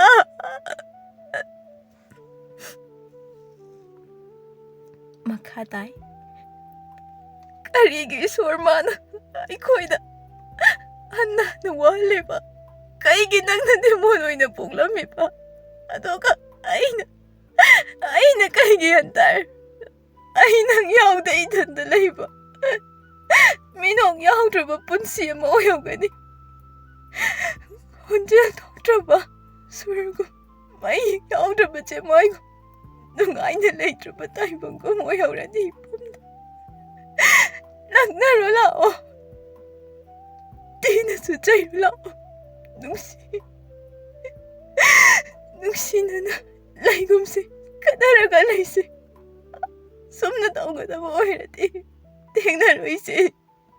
ꯇꯥꯏ꯫ ꯀꯔꯤꯒꯤ ꯏꯁꯣꯔ ꯃꯥꯅ ꯑꯩꯈꯣꯏꯗ ꯍꯟꯅ ꯍꯟꯅ ꯋꯥꯍꯜꯂꯤꯕ? ꯀꯩꯒꯤ ꯅꯪꯅ ꯗꯦꯃꯣꯟ ꯑꯣꯏꯅ ꯄꯣꯛꯂꯝꯃꯤꯕ? ꯑꯗꯨꯒ ꯑꯩꯅ, ꯑꯩꯅ ꯀꯩꯒꯤ ꯍꯟꯇꯔ? ꯑꯩ ꯅꯪ ꯌꯥꯎꯗꯦ ꯏꯊꯟꯗ ꯂꯩꯕ, ꯃꯤꯅꯣꯛ ꯌꯥꯎꯗ꯭ꯔꯕ ꯄꯨꯟꯁꯤ ꯑꯃ ꯑꯣꯏꯍꯧꯒꯅꯤ꯫ ꯈꯣꯟꯖꯦꯜ ꯊꯣꯛꯇ꯭ꯔꯕ ꯁꯨꯔꯒꯨꯝ, ꯃꯩ ꯌꯥꯎꯗ꯭ꯔꯕ ꯆꯦꯃꯥꯏꯒꯨꯝ, ꯅꯨꯡꯉꯥꯏꯅ ꯂꯩꯇ꯭ꯔꯕ ꯇꯥꯏꯕꯪꯒꯨꯝ ꯑꯣꯏꯍꯧꯔꯅꯤ ꯏꯄꯨꯝꯗ꯫ ꯂꯛꯅꯔꯣ ꯂꯥꯛꯑꯣ, ꯊꯤꯅꯁꯨ ꯆꯩꯔꯨ ꯂꯥꯛꯑꯣ, ꯅꯨꯡꯁꯤ, ꯅꯨꯡꯁꯤꯅꯅ ꯂꯩꯒꯨꯝꯁꯤ, ꯈꯠꯅꯔꯒ ꯂꯩꯁꯤ꯫ ꯁꯨꯝꯅ ꯇꯧꯒꯗꯕ ꯑꯣꯏꯔꯗꯤ ꯊꯦꯡꯅꯔꯣꯏꯁꯤ꯫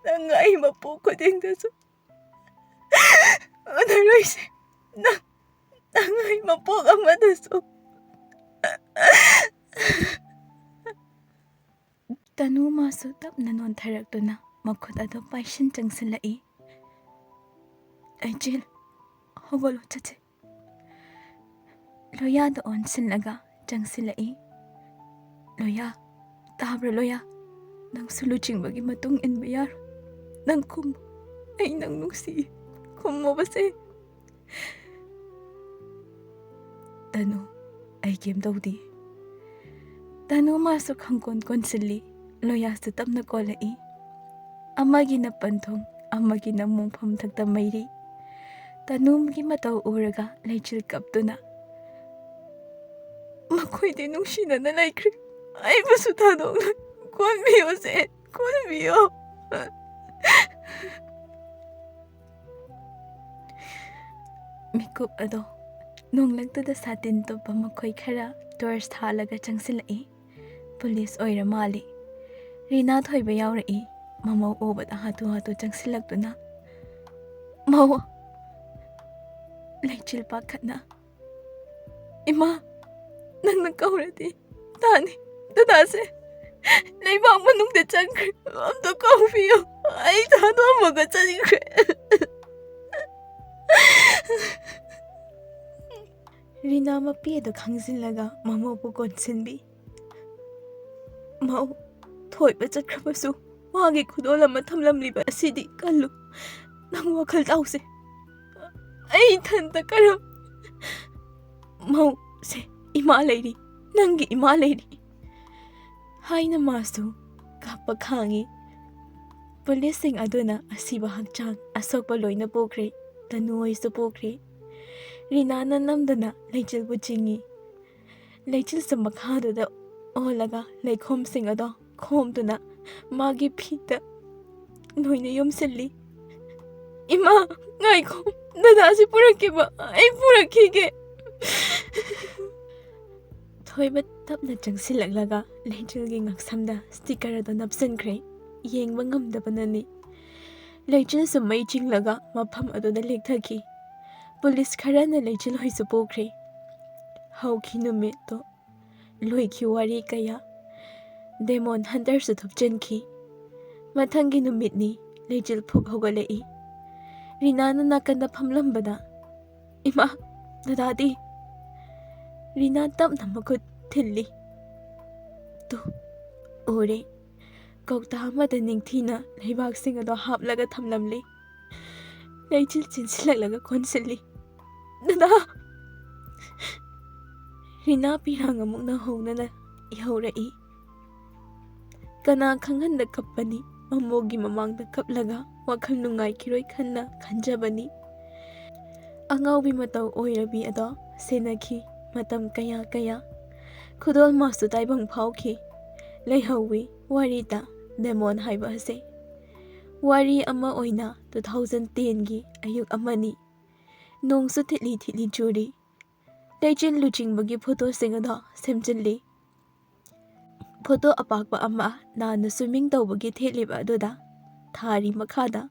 ꯅꯪ ꯑꯩ ꯃꯄꯣꯛ ꯈꯨꯗꯤꯡꯗꯁꯨ ꯎꯅꯔꯣꯏꯁꯤ꯫ ꯅꯪ, ꯅꯪ ꯑꯩ ꯃꯄꯣꯛ ꯑꯃꯗꯁꯨ꯫ ꯇꯅꯨ ꯃꯥꯁꯨ ꯇꯞꯅ ꯅꯣꯟꯊꯔꯛꯇꯨꯅ ꯃꯈꯨꯠ ꯑꯗꯨ ꯄꯥꯏꯁꯤꯟ ꯆꯪꯁꯤꯜꯂꯛꯏ꯫ "ꯑꯩꯆꯤꯜ, ꯍꯧꯒꯠꯂꯣ ꯆꯠꯁꯤ꯫" ꯂꯣꯌꯥꯗ ꯑꯣꯟꯁꯤꯜꯂꯒ ꯆꯪꯁꯤꯜꯂꯛꯏ꯫ "ꯂꯣꯌꯥ, ꯇꯥꯕ꯭ꯔꯥ ꯂꯣꯌꯥ? ꯅꯪꯁꯨ ꯂꯨꯆꯤꯡꯕꯒꯤ ꯃꯇꯨꯡ ꯏꯟꯕ ꯌꯥꯔꯣꯏ꯫ ꯅꯪ ꯈꯨꯝꯃꯨ, ꯑꯩ ꯅꯪ ꯅꯨꯡꯁꯤ꯫ ꯈꯨꯝꯃꯣꯕꯁꯦ꯫" "ꯇꯅꯨ, ꯑꯩ ꯀꯩꯝ ꯇꯧꯗꯦ꯫" ꯇꯅꯨ ꯃꯥꯁꯨ ꯈꯪꯀꯣꯟ ꯀꯣꯟꯁꯤꯜꯂꯤ꯫ ꯂꯣꯌꯥꯁꯨ ꯇꯞꯅ ꯀꯣꯜꯂꯛꯏ꯫ ꯑꯃꯒꯤꯅ ꯄꯟꯊꯨꯡ, ꯑꯃꯒꯤꯅ ꯃꯣꯡꯐꯝ ꯊꯛꯇ ꯃꯩꯔꯤ꯫ ꯇꯅꯨꯒꯤ ꯃꯇꯧ ꯎꯔꯒ ꯂꯩꯆꯤꯜ ꯀꯞꯇꯨꯅ, "ꯃꯈꯣꯏꯗꯤ ꯅꯨꯡꯁꯤꯅꯅ ꯂꯩꯈ꯭ꯔꯦ꯫ ꯑꯩꯕꯨꯁꯨ ꯊꯥꯗꯣꯛꯂꯣꯏ꯫ ꯀꯣꯟꯕꯤꯌꯣꯁꯦ, ꯀꯣꯟꯕꯤꯌꯣ꯫" ꯃꯤꯀꯨꯞ ꯑꯗꯣ ꯅꯣꯡꯂꯛꯇꯨꯗ ꯁꯥꯇꯤꯟ ꯇꯨꯞꯄ ꯃꯈꯣꯏ ꯈꯔ ꯇꯣꯔꯆ ꯊꯥꯜꯂꯒ ꯆꯪꯁꯤꯜꯂꯛꯏ꯫ ꯄꯨꯂꯤꯁ ꯑꯣꯏꯔ ꯃꯥꯜꯂꯤ꯫ ꯔꯤꯅꯥ ꯊꯣꯏꯕ ꯌꯥꯎꯔꯛꯏ꯫ ꯃꯃꯧ ꯎꯕꯗ ꯍꯥꯊꯨ ꯍꯥꯊꯨ ꯆꯪꯁꯤꯜꯂꯛꯇꯨꯅ, "ꯃꯧ!" ꯂꯩꯆꯤꯜ ꯄꯥꯈꯠꯅ, "ꯏꯃꯥ, ꯅꯪꯅ ꯀꯧꯔꯗꯤ ꯇꯥꯅꯤ꯫ ꯗꯗꯥꯁꯦ ꯂꯩꯕꯥꯛ ꯃꯅꯨꯡꯗ ꯆꯪꯈ꯭ꯔꯦ꯫ ꯑꯝꯇ ꯀꯧꯕꯤꯌꯨ꯫ ꯑꯩ ꯊꯥꯗꯣꯛꯑꯝꯃꯒ ꯆꯠꯈ꯭ꯔꯦ꯫" ꯔꯤꯅꯥ ꯃꯄꯤ ꯑꯗꯨ ꯈꯪꯖꯤꯜꯂꯒ ꯃꯃꯧꯕꯨ ꯀꯣꯟꯁꯤꯟꯕꯤ꯫ ꯃꯧ, ꯊꯣꯏꯕ ꯆꯠꯈ꯭ꯔꯕꯁꯨ ꯃꯥꯒꯤ ꯈꯨꯗꯣꯜ ꯑꯃ ꯊꯝꯂꯝꯂꯤꯕ ꯑꯁꯤꯗꯤ ꯀꯜꯂꯨ꯫ ꯅꯪ ꯋꯥꯈꯜ ꯇꯥꯎꯁꯦ꯫ ꯑꯩ ꯏꯊꯟꯇ ꯀꯔꯝ ꯃꯧ, ꯁꯦ, ꯏꯃꯥ ꯂꯩꯔꯤ, ꯅꯪꯒꯤ ꯏꯃꯥ ꯂꯩꯔꯤ ꯍꯥꯏꯅ ꯃꯥꯁꯨ ꯀꯥꯞꯄ ꯈꯥꯡꯉꯤ꯫ ꯄꯨꯂꯤꯁꯁꯤꯡ ꯑꯗꯨꯅ ꯑꯁꯤꯕ ꯍꯛꯆꯥꯡ ꯑꯁꯣꯛꯄ ꯂꯣꯏꯅ ꯄꯨꯈ꯭ꯔꯦ꯫ ꯇꯅꯨ ꯍꯣꯏꯁꯨ ꯄꯨꯈ꯭ꯔꯦ꯫ ꯔꯤꯅꯥꯅ ꯅꯝꯗꯨꯅ ꯂꯩꯆꯤꯜꯕꯨ ꯆꯤꯡꯉꯤ꯫ ꯂꯩꯆꯤꯜꯁꯨ ꯃꯈꯥꯗꯨꯗ ꯑꯣꯜꯂꯒ ꯂꯩꯈꯣꯝꯁꯤꯡ ꯑꯗꯣ ꯈꯣꯝꯗꯨꯅ ꯃꯥꯒꯤ ꯐꯤꯗ ꯂꯣꯏꯅ ꯌꯣꯝꯁꯤꯜꯂꯤ꯫ "ꯏꯃꯥ, ꯉꯥꯏꯈꯣ, ꯗꯗꯥꯁꯤ ꯄꯨꯔꯛꯀꯦꯕ, ꯑꯩ ꯄꯨꯔꯛꯈꯤꯒꯦ꯫" ꯊꯣꯏꯕ ꯇꯞꯅ ꯆꯪꯁꯤꯜꯂꯛꯂꯒ ꯂꯩꯆꯤꯜꯒꯤ ꯉꯛꯁꯝꯗ ꯁ꯭ꯇꯤꯀꯔ ꯑꯗꯨ ꯅꯞꯁꯤꯟꯈ꯭ꯔꯦ꯫ ꯌꯦꯡꯕ ꯉꯝꯗꯕꯅꯅꯤ꯫ ꯂꯩꯆꯤꯜꯁꯨ ꯃꯩ ꯆꯤꯡꯂꯒ ꯃꯐꯝ ꯑꯗꯨꯗ ꯂꯦꯛꯊꯈꯤ꯫ ꯄꯨꯂꯤꯁ ꯈꯔꯅ ꯂꯩꯆꯤꯜ ꯍꯣꯏꯁꯨ ꯄꯨꯈ꯭ꯔꯦ꯫ ꯍꯧꯈꯤ ꯅꯨꯃꯤꯠꯇꯣ꯫ ꯂꯣꯏꯈꯤ ꯋꯥꯔꯤ ꯀꯌꯥ꯫ ꯗꯦꯃꯣꯟ ꯍꯟꯇꯔꯁꯨ ꯊꯨꯞꯆꯤꯟꯈꯤ꯫ ꯃꯊꯪꯒꯤ ꯅꯨꯃꯤꯠꯅꯤ꯫ ꯂꯩꯆꯤꯜ ꯐꯨꯛ ꯍꯧꯒꯠꯂꯛꯏ꯫ ꯔꯤꯅꯥꯅ ꯅꯥꯀꯟꯗ ꯐꯝꯂꯝꯕꯗ, "ꯏꯃꯥ, ꯗꯗꯥꯗꯤ?" ꯔꯤꯅꯥ ꯇꯞꯅ ꯃꯈꯨꯠ ꯊꯤꯜꯂꯤ꯫ "ꯇꯨ, ꯎꯔꯦ꯫ ꯀꯧꯇꯥ ꯑꯃꯗ ꯅꯤꯡꯊꯤꯅ ꯂꯩꯕꯥꯛꯁꯤꯡ ꯑꯗꯣ ꯍꯥꯞꯂꯒ ꯊꯝꯂꯝꯂꯤ꯫" ꯂꯩꯆꯤꯜ ꯆꯤꯟꯁꯤꯜꯂꯛꯂꯒ ꯀꯣꯟꯁꯤꯜꯂꯤ꯫ "ꯗꯗꯥ!" ꯔꯤꯅꯥ ꯄꯤꯔꯥꯡ ꯑꯃꯨꯛꯅ ꯍꯧꯅꯅ ꯏꯍꯧꯔꯛꯏ꯫ ꯀꯅꯥ ꯈꯪꯍꯟꯗ ꯀꯞꯄꯅꯤ꯫ ꯃꯃꯣꯒꯤ ꯃꯃꯥꯡꯗ ꯀꯞꯂꯒ ꯋꯥꯈꯜ ꯅꯨꯡꯉꯥꯏꯈꯤꯔꯣꯏ ꯈꯟꯅ ꯈꯟꯖꯕꯅꯤ꯫ ꯑꯉꯥꯎꯕꯤ ꯃꯇꯧ ꯑꯣꯏꯔꯕꯤ ꯑꯗꯣ ꯁꯦꯟꯅꯈꯤ ꯃꯇꯝ ꯀꯌꯥ ꯀꯌꯥ꯫ ꯈꯨꯗꯣꯜ ꯃꯥꯁꯨ ꯇꯥꯏꯕꯪ ꯐꯥꯎꯈꯤ꯫ ꯂꯩꯍꯧꯋꯤ ꯋꯥꯔꯤꯗ ꯗꯦꯃꯣꯟ ꯍꯥꯏꯕ ꯑꯁꯦ꯫ ꯋꯥꯔꯤ ꯑꯃ ꯑꯣꯏꯅ ꯇꯨ ꯊꯥꯎꯖꯟ ꯇꯦꯟꯒꯤ ꯑꯌꯨꯛ ꯑꯃꯅꯤ꯫ ꯅꯣꯡꯁꯨ ꯊꯤꯠꯂꯤ ꯊꯤꯠꯂꯤ ꯆꯨꯔꯤ꯫ ꯂꯩꯆꯤꯜ ꯂꯨꯆꯤꯡꯕꯒꯤ ꯐꯣꯇꯣꯁꯤꯡ ꯑꯗꯣ ꯁꯦꯝꯖꯤꯜꯂꯤ꯫ ꯐꯣꯇꯣ ꯑꯄꯥꯛꯄ ꯑꯃ ꯅꯥꯟꯅ swimming ꯇꯧꯕꯒꯤ ꯊꯦꯠꯂꯤꯕ ꯑꯗꯨꯗ ꯊꯥꯔꯤ ꯃꯈꯥꯗ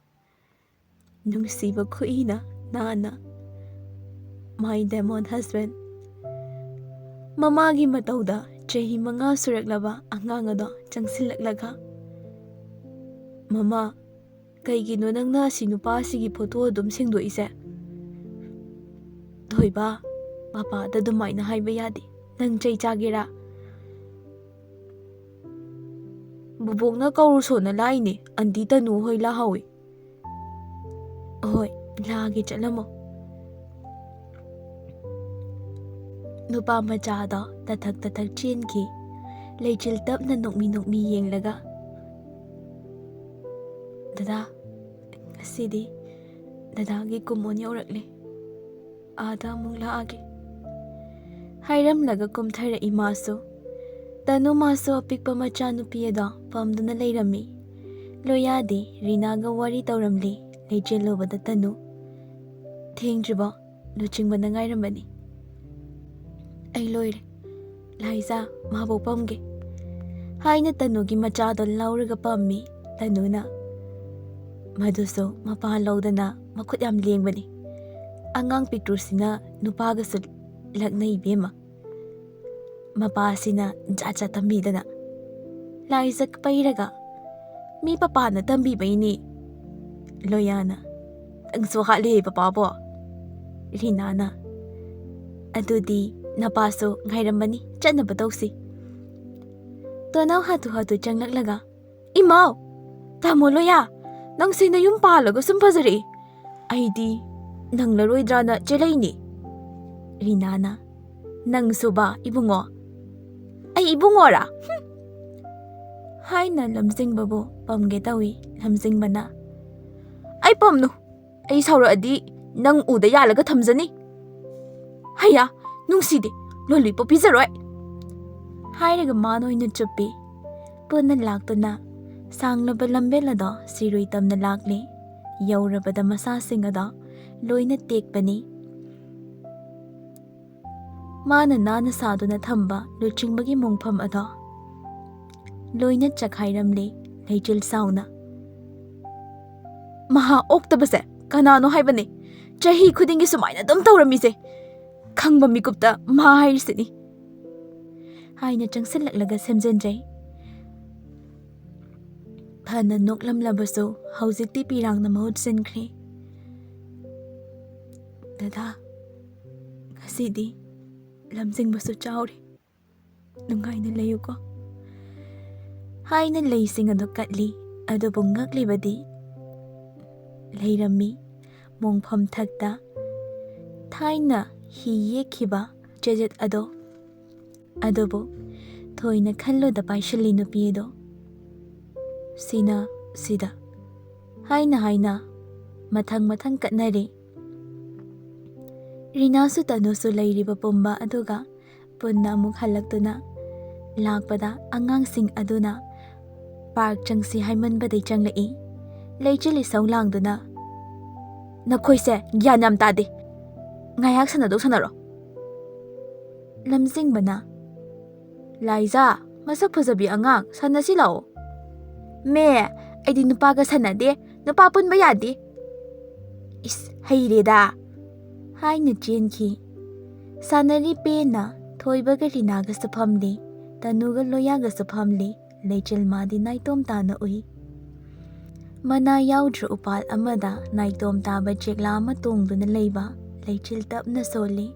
ꯅꯨꯡꯁꯤꯕ ꯈꯨꯏꯅ ꯅꯥꯟꯅ, "My demon husband." ꯃꯃꯥꯒꯤ ꯃꯇꯧꯗ ꯆꯍꯤ ꯃꯉꯥ ꯁꯨꯔꯛꯂꯕ ꯑꯉꯥꯡ ꯑꯗꯣ ꯆꯪꯁꯤꯜꯂꯛꯂꯒ, "ꯃꯃꯥ, ꯀꯩꯒꯤꯅꯣ ꯅꯪꯅ ꯑꯁꯤ ꯅꯨꯄꯥ ꯑꯁꯤꯒꯤ ꯐꯣꯇꯣ ꯑꯗꯨꯝ ꯁꯦꯡꯗꯣꯛꯏꯁꯦ?" "ꯊꯣꯏꯕ, ꯄꯥꯄꯥꯗ ꯑꯗꯨꯃꯥꯏꯅ ꯍꯥꯏꯕ ꯌꯥꯗꯦ꯫ ꯅꯪ ꯆꯩ ꯆꯥꯒꯦꯔꯥ?" ꯕꯨꯕꯣꯛꯅ ꯀꯧꯔꯨꯁꯣꯅ ꯂꯥꯛꯏꯅꯦ, ꯑꯟꯇꯤ ꯇꯅꯨ ꯍꯣꯏ ꯂꯥꯛꯍꯧꯋꯤ꯫ ꯍꯣꯏ, ꯂꯥꯛꯑꯒꯦ, ꯆꯠꯂꯝꯃꯣ꯫ ꯅꯨꯄꯥ ꯃꯆꯥꯗꯣ ꯇꯊꯛ ꯇꯊꯛ ꯆꯦꯟꯈꯤ꯫ ꯂꯩꯆꯤꯜ ꯇꯞꯅ ꯅꯣꯛꯃꯤ ꯅꯣꯛꯃꯤ ꯌꯦꯡꯂꯒ, "ꯗꯗꯥ, ꯉꯁꯤꯗꯤ ꯗꯗꯥꯒꯤ ꯀꯨꯃꯣꯟ ꯌꯧꯔꯛꯂꯦ꯫ ꯑꯥꯗ ꯑꯃꯨꯛ ꯂꯥꯛꯑꯒꯦ," ꯍꯥꯏꯔꯝꯂꯒ ꯀꯨꯝꯊꯔꯛꯏ ꯃꯥꯁꯨ꯫ ꯇꯅꯨ ꯃꯥꯁꯨ ꯑꯄꯤꯛꯄ ꯃꯆꯥꯅꯨꯄꯤ ꯑꯗꯣ ꯄꯝꯗꯨꯅ ꯂꯩꯔꯝꯃꯤ꯫ ꯂꯣꯌꯥꯗꯤ ꯔꯤꯅꯥꯒ ꯋꯥꯔꯤ ꯇꯧꯔꯝꯂꯤ꯫ ꯂꯩꯆꯤꯜ ꯎꯕꯗ ꯇꯅꯨ, "ꯊꯦꯡꯗ꯭ꯔꯤꯕꯣ? ꯂꯨꯆꯤꯡꯕꯅ ꯉꯥꯏꯔꯝꯕꯅꯤ꯫" "ꯑꯩ ꯂꯣꯏꯔꯦ꯫ ꯂꯥꯏꯖꯥ, ꯃꯥꯕꯨ ꯄꯝꯒꯦ," ꯍꯥꯏꯅ ꯇꯅꯨꯒꯤ ꯃꯆꯥꯗꯣ ꯂꯧꯔꯒ ꯄꯝꯃꯤ꯫ ꯇꯅꯨꯅ ꯃꯗꯨꯁꯨ ꯃꯄꯥ ꯂꯧꯗꯅ ꯃꯈꯨꯠ ꯌꯥꯝ ꯂꯦꯡꯕꯅꯤ꯫ ꯑꯉꯥꯡ ꯄꯤꯛꯇ꯭ꯔꯨꯁꯤꯅ ꯅꯨꯄꯥꯒꯁꯨ ꯂꯛꯅꯩ ꯏꯕꯦꯝꯃ꯫ ꯃꯄꯥꯁꯤꯅ ꯖꯥꯠ ꯖꯥꯠ ꯇꯝꯕꯤꯗꯅ꯫ ꯂꯥꯏꯖ ꯄꯩꯔꯒ, "ꯃꯤ ꯄꯄꯥꯅ ꯇꯝꯕꯤꯕꯩꯅꯤ꯫" ꯂꯣꯌꯥꯅ, "ꯅꯪꯁꯨ ꯍꯥꯠꯂꯦ ꯄꯄꯥꯕꯣ꯫" ꯔꯤꯅꯥꯅ, "ꯑꯗꯨꯗꯤ ꯅꯄꯥꯁꯨ ꯉꯥꯏꯔꯝꯕꯅꯤ, ꯆꯠꯅꯕ ꯇꯧꯁꯤ꯫" ꯇꯣꯅꯥꯎ ꯍꯥꯊꯨ ꯍꯥꯊꯨ ꯆꯪꯂꯛꯂꯒ, "ꯏꯃꯥꯎ! ꯇꯥꯃꯣ ꯂꯣꯌꯥ! ꯅꯪꯁꯦ ꯅꯌꯨꯝ ꯄꯥꯜꯂꯒ ꯁꯨꯝ ꯐꯖꯔꯛꯏ꯫ ꯑꯩꯗꯤ ꯅꯪꯂꯔꯣꯏꯗ꯭ꯔꯥꯅ ꯆꯦꯜꯂꯛꯏꯅꯤ꯫" ꯔꯤꯅꯥꯅ, "ꯅꯪꯁꯨꯕ ꯏꯕꯨꯡꯉꯣ?" "ꯑꯩ ꯏꯕꯨꯡꯉꯣꯔꯥ? ꯍꯨꯝ!" ꯍꯥꯏꯅ ꯂꯝꯖꯤꯡꯕꯕꯨ ꯄꯝꯒꯦ ꯇꯧꯏ꯫ ꯂꯝꯖꯤꯡꯕꯅ, "ꯑꯩ ꯄꯝꯅꯨ꯫ ꯑꯩ ꯁꯥꯎꯔꯛꯑꯗꯤ ꯅꯪ ꯎꯗ ꯌꯥꯜꯂꯒ ꯊꯝꯖꯅꯤ꯫ ꯍꯩꯌꯥ, ꯅꯨꯡꯁꯤꯗꯦ, ꯂꯣꯂꯤꯄꯣꯞ ꯄꯤꯖꯔꯣꯏ," ꯍꯥꯏꯔꯒ ꯃꯥꯅ ꯑꯣꯏꯅ ꯆꯨꯞꯄꯤ꯫ ꯄꯨꯟꯅ ꯂꯥꯛꯇꯨꯅ ꯁꯥꯡꯂꯕ ꯂꯝꯕꯦꯜ ꯑꯗꯣ ꯁꯤꯔꯨꯏ ꯇꯝꯅ ꯂꯥꯛꯂꯤ꯫ ꯌꯧꯔꯕꯗ ꯃꯁꯥꯁꯤꯡ ꯑꯗꯣ ꯂꯣꯏꯅ ꯇꯦꯛꯄꯅꯤ꯫ ꯃꯥꯅ ꯅꯥꯟꯅ ꯁꯥꯗꯨꯅ ꯊꯝꯕ ꯂꯨꯆꯤꯡꯕꯒꯤ ꯃꯣꯡꯐꯝ ꯑꯗꯣ ꯂꯣꯏꯅ ꯆꯈꯥꯏꯔꯝꯂꯦ꯫ ꯂꯩꯆꯤꯜ ꯁꯥꯎꯅ, "ꯃꯍꯥ ꯑꯣꯛꯇꯕꯁꯦ ꯀꯅꯥꯅꯣ ꯍꯥꯏꯕꯅꯦ? ꯆꯍꯤ ꯈꯨꯗꯤꯡꯒꯤ ꯁꯨꯃꯥꯏꯅ ꯑꯗꯨꯝ ꯇꯧꯔꯝꯃꯤꯁꯦ꯫ ꯈꯪꯕ ꯃꯤꯀꯨꯞꯇ ꯃꯍꯥ ꯍꯥꯏꯔꯤꯁꯤꯅꯤ," ꯍꯥꯏꯅ ꯆꯪꯁꯤꯜꯂꯛꯂꯒ ꯁꯦꯝꯖꯤꯟꯖꯩ꯫ ꯐꯅ ꯅꯣꯛꯂꯝꯂꯕꯁꯨ ꯍꯧꯖꯤꯛꯇꯤ ꯄꯤꯔꯥꯡꯅ ꯃꯍꯨꯠ ꯁꯤꯟꯈ꯭ꯔꯦ꯫ "ꯗꯗꯥ, ꯉꯁꯤꯗꯤ ꯂꯝꯖꯤꯡꯕꯁꯨ ꯆꯥꯎꯔꯦ꯫ ꯅꯨꯡꯉꯥꯏꯅ ꯂꯩꯌꯨꯀꯣ꯫ ꯍꯥꯏꯅ ꯂꯩꯁꯤꯡ ꯑꯗꯨ ꯀꯠꯂꯤ꯫ ꯑꯗꯨꯕꯨ ꯉꯛꯂꯤꯕꯗꯤ ꯂꯩꯔꯝꯃꯤ ꯃꯣꯡꯐꯝ ꯊꯛꯇ ꯊꯥꯏꯅ ꯍꯤ ꯌꯦꯛꯈꯤꯕ ꯆꯦꯖꯦꯠ ꯑꯗꯣ꯫ ꯑꯗꯨꯕꯨ ꯊꯣꯏꯅ ꯈꯜꯂꯨꯗ ꯄꯥꯏꯁꯤꯜꯂꯤ ꯅꯨꯄꯤ ꯑꯗꯣ꯫ "ꯁꯤꯅ ꯁꯤꯗ" ꯍꯥꯏꯅ ꯍꯥꯏꯅ ꯃꯊꯪ ꯃꯊꯪ ꯀꯠꯅꯔꯤ꯫ ꯔꯤꯅꯥꯁꯨ ꯇꯅꯨꯁꯨ ꯂꯩꯔꯤꯕ ꯄꯨꯝꯕ ꯑꯗꯨꯒ ꯄꯨꯟꯅ ꯑꯃꯨꯛ ꯍꯜꯂꯛꯇꯨꯅ ꯂꯥꯛꯄꯗ, ꯑꯉꯥꯡꯁꯤꯡ ꯑꯗꯨꯅ ꯄꯥꯔꯛ ꯆꯪꯁꯤ ꯍꯥꯏꯃꯟꯕꯗꯩ ꯆꯪꯂꯛꯏ꯫ ꯂꯩꯆꯤꯜ ꯏꯁꯧ ꯂꯥꯡꯗꯨꯅ, "ꯅꯈꯣꯏꯁꯦ ꯒ꯭ꯌꯥꯟ ꯌꯥꯝ ꯇꯥꯗꯦ꯫ ꯉꯥꯏꯍꯥꯛ ꯁꯥꯟꯅꯗꯧ ꯁꯥꯟꯅꯔꯣ꯫" ꯂꯝꯖꯤꯡꯕꯅ, "ꯂꯥꯏꯖꯥ, ꯃꯁꯛ ꯐꯖꯕꯤ ꯑꯉꯥꯡ, ꯁꯥꯟꯅꯁꯤ ꯂꯥꯛꯑꯣ꯫" "ꯃꯦ, ꯑꯩꯗꯤ ꯅꯨꯄꯥꯒ ꯁꯥꯟꯅꯗꯦ, ꯅꯨꯄꯥ ꯄꯨꯟꯕ ꯌꯥꯗꯦ꯫" "ꯏꯁ, ꯍꯩꯔꯦꯗ!" ꯍꯥꯏꯅ ꯆꯦꯟꯈꯤ꯫ ꯁꯥꯟꯅꯔꯤ ꯄꯦꯟꯅ ꯊꯣꯏꯕꯒ ꯔꯤꯅꯥꯒꯁꯨ ꯐꯝꯂꯤ, ꯇꯅꯨꯒ ꯂꯣꯌꯥꯒꯁꯨ ꯐꯝꯂꯤ꯫ ꯂꯩꯆꯤꯜ ꯃꯥꯗꯤ ꯅꯥꯏꯇꯣꯝ ꯇꯥꯅ ꯎꯏ꯫ ꯃꯅꯥ ꯌꯥꯎꯗ꯭ꯔ ꯎꯄꯥꯜ ꯑꯃꯗ ꯅꯥꯏꯇꯣꯝ ꯇꯥꯕ ꯆꯦꯛꯂꯥ ꯑꯃ ꯇꯣꯡꯗꯨꯅ ꯂꯩꯕ ꯂꯩꯆꯤꯜ ꯇꯞꯅ ꯁꯣꯜꯂꯤ꯫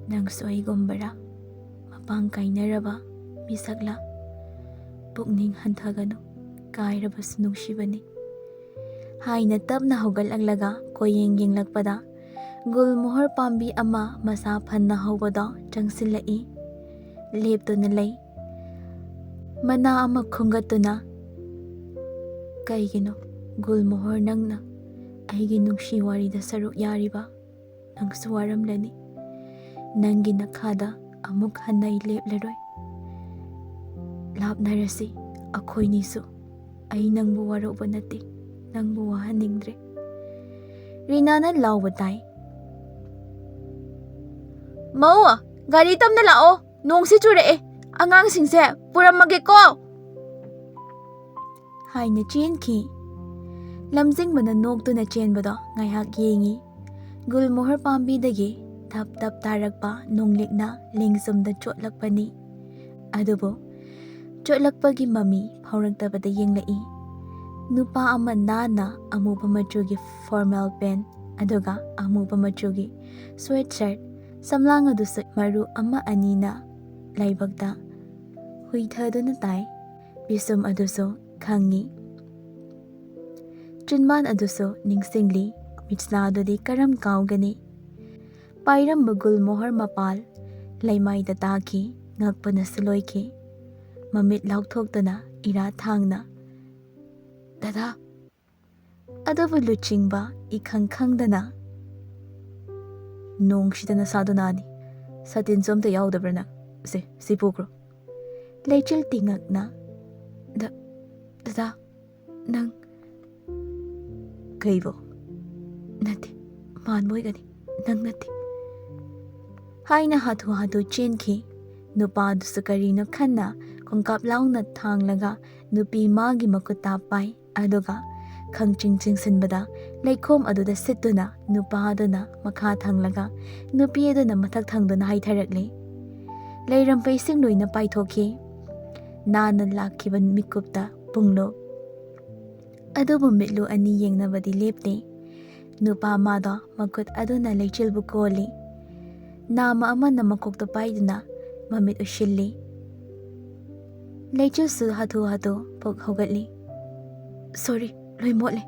"ꯅꯪꯁꯨ ꯑꯩꯒꯨꯝꯕꯔꯥ? ꯃꯄꯥꯡ ꯀꯥꯏꯅꯔꯕ ꯃꯤꯁꯛꯂꯥ? ꯄꯨꯛꯅꯤꯡ ꯍꯟꯊꯒꯅꯨ, ꯀꯥꯏꯔꯕꯁꯨ ꯅꯨꯡꯁꯤꯕꯅꯤ" ꯍꯥꯏꯅ ꯇꯞꯅ ꯍꯧꯒꯠꯂꯛꯂꯒ ꯀꯣꯌꯦꯡ ꯌꯦꯡꯂꯛꯄꯗ ꯒꯨꯜꯃꯣꯍꯔ ꯄꯥꯝꯕꯤ ꯑꯃ ꯃꯁꯥ ꯐꯟꯅ ꯍꯧꯕꯗꯣ ꯆꯪꯁꯤꯜꯂꯛꯏ꯫ ꯂꯦꯞꯇꯨꯅ ꯂꯩ꯫ ꯃꯅꯥ ꯑꯃ ꯈꯨꯝꯒꯠꯇꯨꯅ, "ꯀꯩꯒꯤꯅꯣ ꯒꯨꯜꯃꯣꯍꯔ, ꯅꯪꯅ ꯑꯩꯒꯤ ꯅꯨꯡꯁꯤ ꯋꯥꯔꯤꯗ ꯁꯔꯨꯛ ꯌꯥꯔꯤꯕ? ꯅꯪꯁꯨ ꯋꯥꯔꯝꯂꯅꯤ꯫ ꯅꯪꯒꯤ ꯅꯈꯥꯗ ꯑꯃꯨꯛ ꯍꯟꯅ ꯑꯩ ꯂꯦꯞꯂꯔꯣꯏ꯫ ꯂꯥꯞꯅꯔꯁꯤ ꯑꯩꯈꯣꯏꯅꯤꯁꯨ꯫ ꯑꯩ ꯅꯪꯕꯨ ꯋꯥꯔꯧꯕ ꯅꯠꯇꯦ, ꯅꯪꯕꯨ ꯋꯥꯍꯟꯅꯤꯡꯗ꯭ꯔꯦ꯫" ꯔꯤꯅꯥꯅ ꯂꯥꯎꯕ ꯇꯥꯏ꯫ "ꯃꯧ, ꯒꯥꯔꯤ ꯇꯞꯅ ꯂꯥꯛꯑꯣ, ꯅꯣꯡꯁꯤ ꯆꯨꯔꯛꯑꯦ꯫ ꯑꯉꯥꯡꯁꯤꯡꯁꯦ ꯄꯨꯔꯝꯃꯒꯦꯀꯣ" ꯍꯥꯏꯅ ꯆꯦꯟꯈꯤ꯫ ꯂꯝꯖꯤꯡꯕꯅ ꯅꯣꯛꯇꯨꯅ ꯆꯦꯟꯕꯗꯣ ꯉꯥꯏꯍꯥꯛ ꯌꯦꯡꯉꯤ꯫ ꯒꯨꯜꯃꯣꯍꯔ ꯄꯥꯝꯕꯤꯗꯒꯤ ꯊꯞ ꯊꯞ ꯇꯥꯔꯛꯄ ꯅꯣꯡꯂꯤꯛꯅ ꯂꯦꯡꯖꯨꯝꯗ ꯆꯣꯠꯂꯛꯄꯅꯤ꯫ ꯑꯗꯨꯕꯨ ꯆꯣꯠꯂꯛꯄꯒꯤ ꯃꯃꯤ ꯐꯥꯎꯔꯛꯇꯕꯗ ꯌꯦꯡꯂꯛꯏ꯫ ꯅꯨꯄꯥ ꯑꯃ ꯅꯥꯟꯅ ꯑꯃꯨꯕ ꯃꯆꯨꯒꯤ ꯐꯣꯔꯃꯦꯜ ꯄꯦꯟ ꯑꯗꯨꯒ ꯑꯃꯨꯕ ꯃꯆꯨꯒꯤ ꯁ꯭ꯋꯦꯠ ꯁꯔꯠ, ꯁꯝꯂꯥꯡ ꯑꯗꯨꯁꯨ ꯃꯔꯨ ꯑꯃ ꯑꯅꯤꯅ ꯂꯥꯏꯕꯛꯇ ꯍꯨꯏꯊꯗꯨꯅ ꯇꯥꯏ꯫ ꯄꯤꯁꯨꯝ ꯑꯗꯨꯁꯨ ꯈꯪꯉꯤ꯫ ꯆꯤꯟꯕꯥꯟ ꯑꯗꯨꯁꯨ ꯅꯤꯡꯁꯤꯡꯂꯤ꯫ ꯃꯤꯠꯁꯅꯥꯗꯨꯗꯤ ꯀꯔꯝ ꯀꯥꯎꯒꯅꯤ? ꯄꯥꯏꯔꯝꯕ ꯒꯨꯜ ꯃꯣꯍꯔ ꯃꯄꯥꯜ ꯂꯩꯃꯥꯏꯗ ꯇꯥꯈꯤ꯫ ꯉꯛꯄꯅꯁꯨ ꯂꯣꯏꯈꯤ꯫ ꯃꯃꯤꯠ ꯂꯥꯎꯊꯣꯛꯇꯨꯅ ꯏꯔꯥ ꯊꯥꯡꯅ, "ꯗꯗꯥ!" ꯑꯗꯨꯕꯨ ꯂꯨꯆꯤꯡꯕ ꯏꯈꯪ ꯈꯪꯗꯅ, "ꯅꯣꯡꯁꯤꯗ ꯅꯁꯥꯗꯣ ꯅꯥꯅꯤ꯫ ꯁꯥꯇꯤꯟꯁꯨ ꯑꯝꯇ ꯌꯥꯎꯗꯕ꯭ꯔꯥ ꯅꯪ? ꯁꯦ, ꯁꯤ ꯄꯨꯈ꯭ꯔꯣ꯫" ꯂꯩꯆꯤꯜ ꯇꯤꯉꯛꯅ, "ꯗ-, ꯗꯗꯥ, ꯅꯪ?" "ꯀꯩꯕꯣ?" "ꯅꯠꯇꯦ, ꯃꯥꯟꯕ ꯑꯣꯏꯒꯅꯤ, ꯅꯪ ꯅꯠꯇꯦ," ꯍꯥꯏꯅ ꯍꯥꯊꯨ ꯍꯥꯊꯨ ꯆꯦꯟꯈꯤ꯫ ꯅꯨꯄꯥꯗꯨꯁꯨ ꯀꯔꯤꯅꯣ ꯈꯟꯅ ꯈꯣꯡꯀꯥꯞ ꯂꯥꯎꯅ ꯊꯥꯡꯂꯒ ꯅꯨꯄꯤ ꯃꯥꯒꯤ ꯃꯈꯨꯠꯇ ꯄꯥꯏ꯫ ꯑꯗꯨꯒ ꯈꯪꯆꯤꯡ ꯆꯤꯡꯁꯤꯟꯕꯗ ꯂꯩꯈꯣꯝ ꯑꯗꯨꯗ ꯁꯤꯠꯇꯨꯅ ꯅꯨꯄꯥ ꯑꯗꯨꯅ ꯃꯈꯥ ꯊꯪꯂꯒ ꯅꯨꯄꯤ ꯑꯗꯨꯅ ꯃꯊꯛ ꯊꯪꯗꯨꯅ ꯍꯥꯏꯊꯔꯛꯂꯤ꯫ ꯂꯩꯔꯝꯕ ꯏꯁꯤꯡ ꯂꯣꯏꯅ ꯄꯥꯏꯊꯣꯛꯈꯤ꯫ ꯅꯥꯟꯅ ꯂꯥꯛꯈꯤꯕ ꯃꯤꯀꯨꯞꯇ ꯄꯨꯡꯂꯨꯞ꯫ ꯑꯗꯨꯕꯨ ꯃꯤꯠꯂꯨ ꯑꯅꯤ ꯌꯦꯡꯅꯕꯗꯤ ꯂꯦꯞꯇꯦ꯫ ꯅꯨꯄꯥ ꯃꯥꯗꯣ ꯃꯈꯨꯠ ꯑꯗꯨꯅ ꯂꯩꯆꯤꯜꯕꯨ ꯀꯣꯜꯂꯤ꯫ ꯅꯥꯃ ꯑꯃꯅ ꯃꯀꯣꯛꯇ ꯄꯥꯏꯗꯨꯅ ꯃꯃꯤꯠ ꯎꯏꯁꯤꯜꯂꯤ꯫ ꯂꯩꯆꯤꯜꯁꯨ ꯍꯥꯊꯨ ꯍꯥꯊꯨ ꯄꯣꯛ ꯍꯧꯒꯠꯂꯤ꯫ "ꯁꯣꯔꯤ, ꯂꯣꯏ ꯃꯣꯠꯂꯦ,"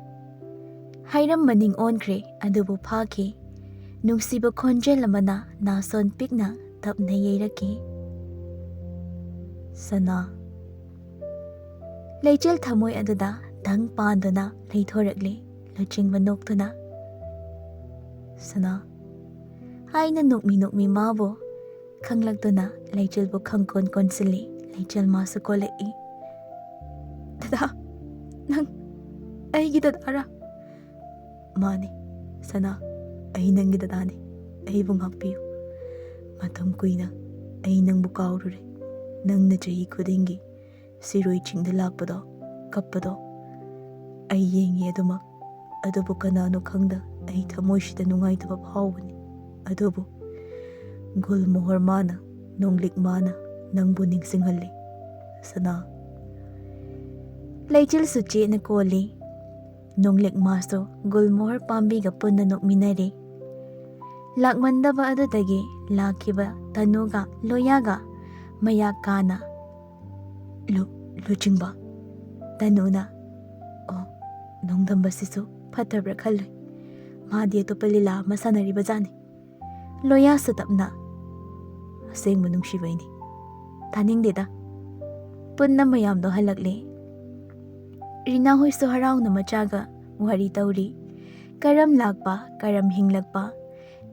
ꯍꯥꯏꯔꯝꯕ ꯅꯤꯡ ꯑꯣꯟꯈ꯭ꯔꯦ꯫ ꯑꯗꯨꯕꯨ ꯐꯥꯈꯤ꯫ ꯅꯨꯡꯁꯤꯕ ꯈꯣꯟꯖꯦꯜ ꯑꯃꯅ ꯅꯥꯁꯣꯟ ꯄꯤꯛꯅ ꯇꯞꯅ ꯌꯩꯔꯛꯈꯤ꯫ "ꯁꯅꯥ꯫" ꯂꯩꯆꯤꯜ ꯊꯃꯣꯏ ꯑꯗꯨꯗ ꯗꯪ ꯄꯥꯟꯗꯨꯅ ꯂꯩꯊꯣꯔꯛꯂꯤ꯫ ꯂꯨꯆꯤꯡꯕ ꯅꯣꯛꯇꯨꯅ, "ꯁꯅꯥ," ꯍꯥꯏꯅ ꯅꯣꯛꯃꯤ ꯅꯣꯛꯃꯤ ꯃꯥꯕꯨ ꯈꯪꯂꯛꯇꯨꯅ ꯂꯩꯆꯤꯜꯕꯨ ꯈꯪꯀꯣꯟ ꯀꯣꯟꯁꯤꯜꯂꯤ꯫ ꯂꯩꯆꯤꯜ ꯃꯥꯁꯨ ꯀꯣꯜꯂꯛꯏ꯫ "ꯗꯗꯥ, ꯅꯪ ꯑꯩꯒꯤ ꯗꯗꯥꯔꯥ?" "ꯃꯥꯅꯤ, ꯁꯅꯥ, ꯑꯩ ꯅꯪꯒꯤ ꯗꯗꯥꯅꯤ꯫ ꯑꯩꯕꯨ ꯉꯥꯛꯄꯤꯌꯨ꯫ ꯃꯇꯝ ꯀꯨꯏꯅ ꯑꯩ ꯅꯪꯕꯨ ꯀꯥꯎꯔꯨꯔꯦ꯫ ꯅꯪꯅ ꯆꯍꯤ ꯈꯨꯗꯤꯡꯒꯤ ꯁꯤꯔꯣꯏ ꯆꯤꯡꯗ ꯂꯥꯛꯄꯗꯣ, ꯀꯞꯄꯗꯣ ꯑꯩ ꯌꯦꯡꯉꯤ ꯑꯗꯨꯃꯛ꯫ ꯑꯗꯨꯕꯨ ꯀꯅꯥꯅꯣ ꯈꯪꯗ ꯑꯩ ꯊꯃꯣꯏꯁꯤꯗ ꯅꯨꯡꯉꯥꯏꯇꯕ ꯐꯥꯎꯕꯅꯤ꯫ ꯑꯗꯨꯕꯨ ꯒꯨꯜ ꯃꯣꯍꯔ ꯃꯥꯅ, ꯅꯣꯡꯂꯤꯛ ꯃꯥꯅ ꯅꯪꯕꯨ ꯅꯤꯡꯁꯤꯡꯍꯜꯂꯤ, ꯁꯅꯥ꯫" ꯂꯩꯆꯤꯜꯁꯨ ꯆꯦꯠꯅ ꯀꯣꯜꯂꯤ꯫ ꯅꯣꯡꯂꯤꯛ ꯃꯥꯁꯨ ꯒꯨꯜ ꯃꯣꯍꯔ ꯄꯥꯝꯕꯤꯒ ꯄꯨꯟꯅ ꯅꯣꯛꯃꯤꯟꯅꯔꯤ꯫ ꯂꯥꯛꯃꯟꯗꯕ ꯑꯗꯨꯗꯒꯤ ꯂꯥꯛꯈꯤꯕ ꯇꯅꯨꯒ ꯂꯣꯌꯥꯒ ꯃꯌꯥꯛ ꯀꯥꯅ, "ꯂꯨ-, ꯂꯨꯆꯤꯡꯕ꯫ ꯇꯅꯨꯅ, "ꯑꯣ, ꯅꯣꯡꯗꯝꯕꯁꯤꯁꯨ ꯐꯠꯇꯕ꯭ꯔꯥ ꯈꯜꯂꯨꯏ꯫ ꯃꯥꯗꯤ ꯑꯇꯣꯞꯄ ꯂꯤꯂꯥ ꯑꯃ ꯁꯥꯟꯅꯔꯤꯕ ꯖꯥꯠꯅꯤ꯫ ꯂꯣꯌꯥꯁꯨ ꯇꯞꯅ, ꯑꯁꯦꯡꯕ ꯅꯨꯡꯁꯤꯕꯩꯅꯤ꯫ ꯇꯥꯅꯤꯡꯗꯦꯗ꯫" ꯄꯨꯟꯅ ꯃꯌꯥꯝꯗꯣ ꯍꯜꯂꯛꯂꯦ꯫ ꯔꯤꯅꯥ ꯍꯣꯏꯁꯨ ꯍꯔꯥꯎꯅ ꯃꯆꯥꯒ ꯋꯥꯔꯤ ꯇꯧꯔꯤ꯫ ꯀꯔꯝ ꯂꯥꯛꯄ, ꯀꯔꯝ ꯍꯤꯡꯂꯛꯄ,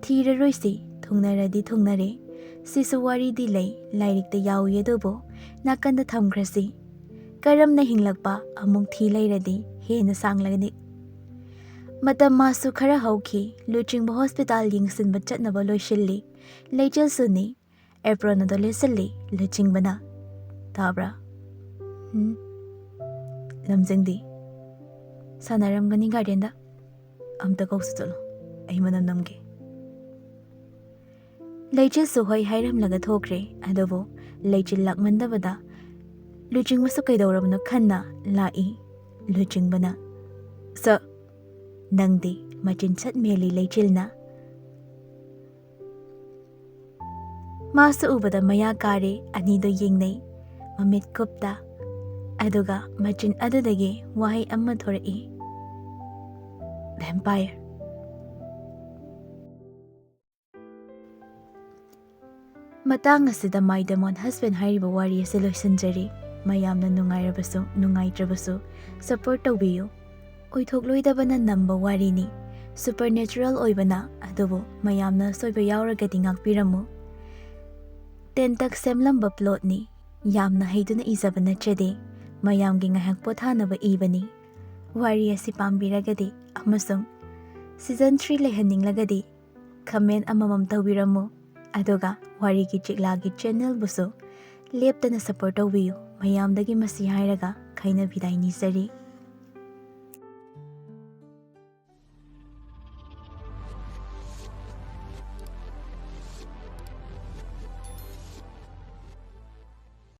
ꯊꯤꯔꯔꯣꯏꯁꯤ, ꯊꯨꯡꯅꯔꯗꯤ ꯊꯨꯡꯅꯔꯦ꯫ ꯁꯤꯁꯨ ꯋꯥꯔꯤꯗꯤ ꯂꯩ, ꯂꯥꯏꯔꯤꯛꯇ ꯌꯥꯎꯏ, ꯑꯗꯨꯕꯨ ꯅꯥꯀꯟꯗ ꯊꯝꯈ꯭ꯔꯁꯤ꯫ ꯀꯔꯝꯅ ꯍꯤꯡꯂꯛꯄ ꯑꯃꯨꯛ ꯊꯤ ꯂꯩꯔꯗꯤ ꯍꯦꯟꯅ ꯁꯥꯡꯂꯒꯅꯤ꯫ ꯃꯇꯝ ꯃꯥꯁꯨ ꯈꯔ ꯍꯧꯈꯤ꯫ ꯂꯨꯆꯤꯡꯕ ꯍꯣꯁꯄꯤꯇꯥꯜ ꯌꯦꯡꯁꯤꯟꯕ ꯆꯠꯅꯕ ꯂꯣꯏꯁꯤꯜꯂꯤ꯫ ꯂꯩꯆꯤꯜꯁꯨꯅꯤ꯫ ꯑꯦꯄ꯭ꯔꯣꯟ ꯑꯗꯨ ꯂꯤꯠꯁꯤꯜꯂꯤ ꯂꯨꯆꯤꯡꯕꯅ꯫ "ꯇꯥꯕ꯭ꯔꯥ? ꯎꯝ? ꯂꯝꯖꯤꯡꯗꯤ ꯁꯥꯟꯅꯔꯝꯒꯅꯤ ꯒꯥꯔꯗꯦꯟꯗ꯫ ꯑꯝꯇ ꯀꯧꯁꯨ ꯆꯠꯂꯣ, ꯑꯩ ꯃꯅꯝ ꯅꯝꯒꯦ꯫" ꯂꯩꯆꯤꯜꯁꯨ ꯍꯣꯏ ꯍꯥꯏꯔꯝꯂꯒ ꯊꯣꯛꯈ꯭ꯔꯦ꯫ ꯑꯗꯨꯕꯨ ꯂꯩꯆꯤꯜ ꯂꯥꯛꯃꯟꯗꯕꯗ ꯂꯨꯆꯤꯡꯕꯁꯨ ꯀꯩꯗꯧꯔꯕꯅꯣ ꯈꯟꯅ ꯂꯥꯛꯏ꯫ ꯂꯨꯆꯤꯡꯕꯅ, "ꯁ, ꯅꯪꯗꯤ ꯃꯆꯤꯟ ꯁꯠ ꯃꯦꯜꯂꯤ ꯂꯩꯆꯤꯜꯅ꯫" ꯃꯥꯁꯨ ꯎꯕꯗ ꯃꯌꯥ ꯀꯥꯔꯦ꯫ ꯑꯅꯤꯗꯣ ꯌꯦꯡꯅꯩ, ꯃꯃꯤꯠ ꯀꯨꯞꯇ꯫ ꯑꯗꯨꯒ ꯃꯆꯤꯟ ꯑꯗꯨꯗꯒꯤ ꯋꯥꯍꯩ ꯑꯃ ꯊꯣꯔꯛꯏ, "ꯚꯦꯝꯄꯥꯌꯔ꯫" ꯃꯇꯥꯡ ꯑꯁꯤꯗ My Demon Husband ꯍꯥꯏꯔꯤꯕ ꯋꯥꯔꯤ ꯑꯁꯤ ꯂꯣꯏꯁꯤꯟꯖꯔꯤ꯫ ꯃꯌꯥꯝꯅ ꯅꯨꯡꯉꯥꯏꯔꯕꯁꯨ ꯅꯨꯡꯉꯥꯏꯇ꯭ꯔꯕꯁꯨ support ꯇꯧꯕꯤꯌꯨ꯫ ꯑꯣꯏꯊꯣꯛꯂꯣꯏꯗꯕꯅ ꯅꯝꯕ ꯋꯥꯔꯤꯅꯤ꯫ Supernatural ꯑꯣꯏꯕꯅ, ꯑꯗꯨꯕꯨ ꯃꯌꯥꯝꯅ ꯑꯁꯣꯏꯕ ꯌꯥꯎꯔꯒꯗꯤ ꯉꯥꯛꯄꯤꯔꯝꯃꯨ꯫ ꯇꯦꯟꯇꯛ ꯁꯦꯝꯂꯝꯕ plotꯅꯤ꯫ ꯌꯥꯝꯅ ꯍꯩꯗꯨꯅ ꯏꯖꯕ ꯅꯠꯆꯗꯦ꯫ ꯃꯌꯥꯝꯒꯤ ꯉꯥꯏꯍꯥꯛ ꯄꯣꯊꯥꯅꯕ ꯏꯕꯅꯤ꯫ ꯋꯥꯔꯤ ꯑꯁꯤ ꯄꯥꯝꯕꯤꯔꯒꯗꯤ ꯑꯃꯁꯨꯡ season three ꯂꯩꯍꯟꯅꯤꯡꯂꯒꯗꯤ comment ꯑꯃꯃꯝ ꯇꯧꯕꯤꯔꯝꯃꯨ꯫ ꯑꯗꯨꯒ ꯋꯥꯔꯤꯒꯤ ꯆꯤꯛꯂꯥꯒꯤ channelꯕꯨꯁꯨ ꯂꯦꯞꯇꯅ support ꯇꯧꯕꯤꯌꯨ꯫ ꯃꯌꯥꯝꯗꯒꯤ ꯃꯁꯤ ꯍꯥꯏꯔꯒ ꯈꯥꯏꯅ ꯕꯤꯗꯥꯏ ꯅꯤꯖꯔꯤ꯫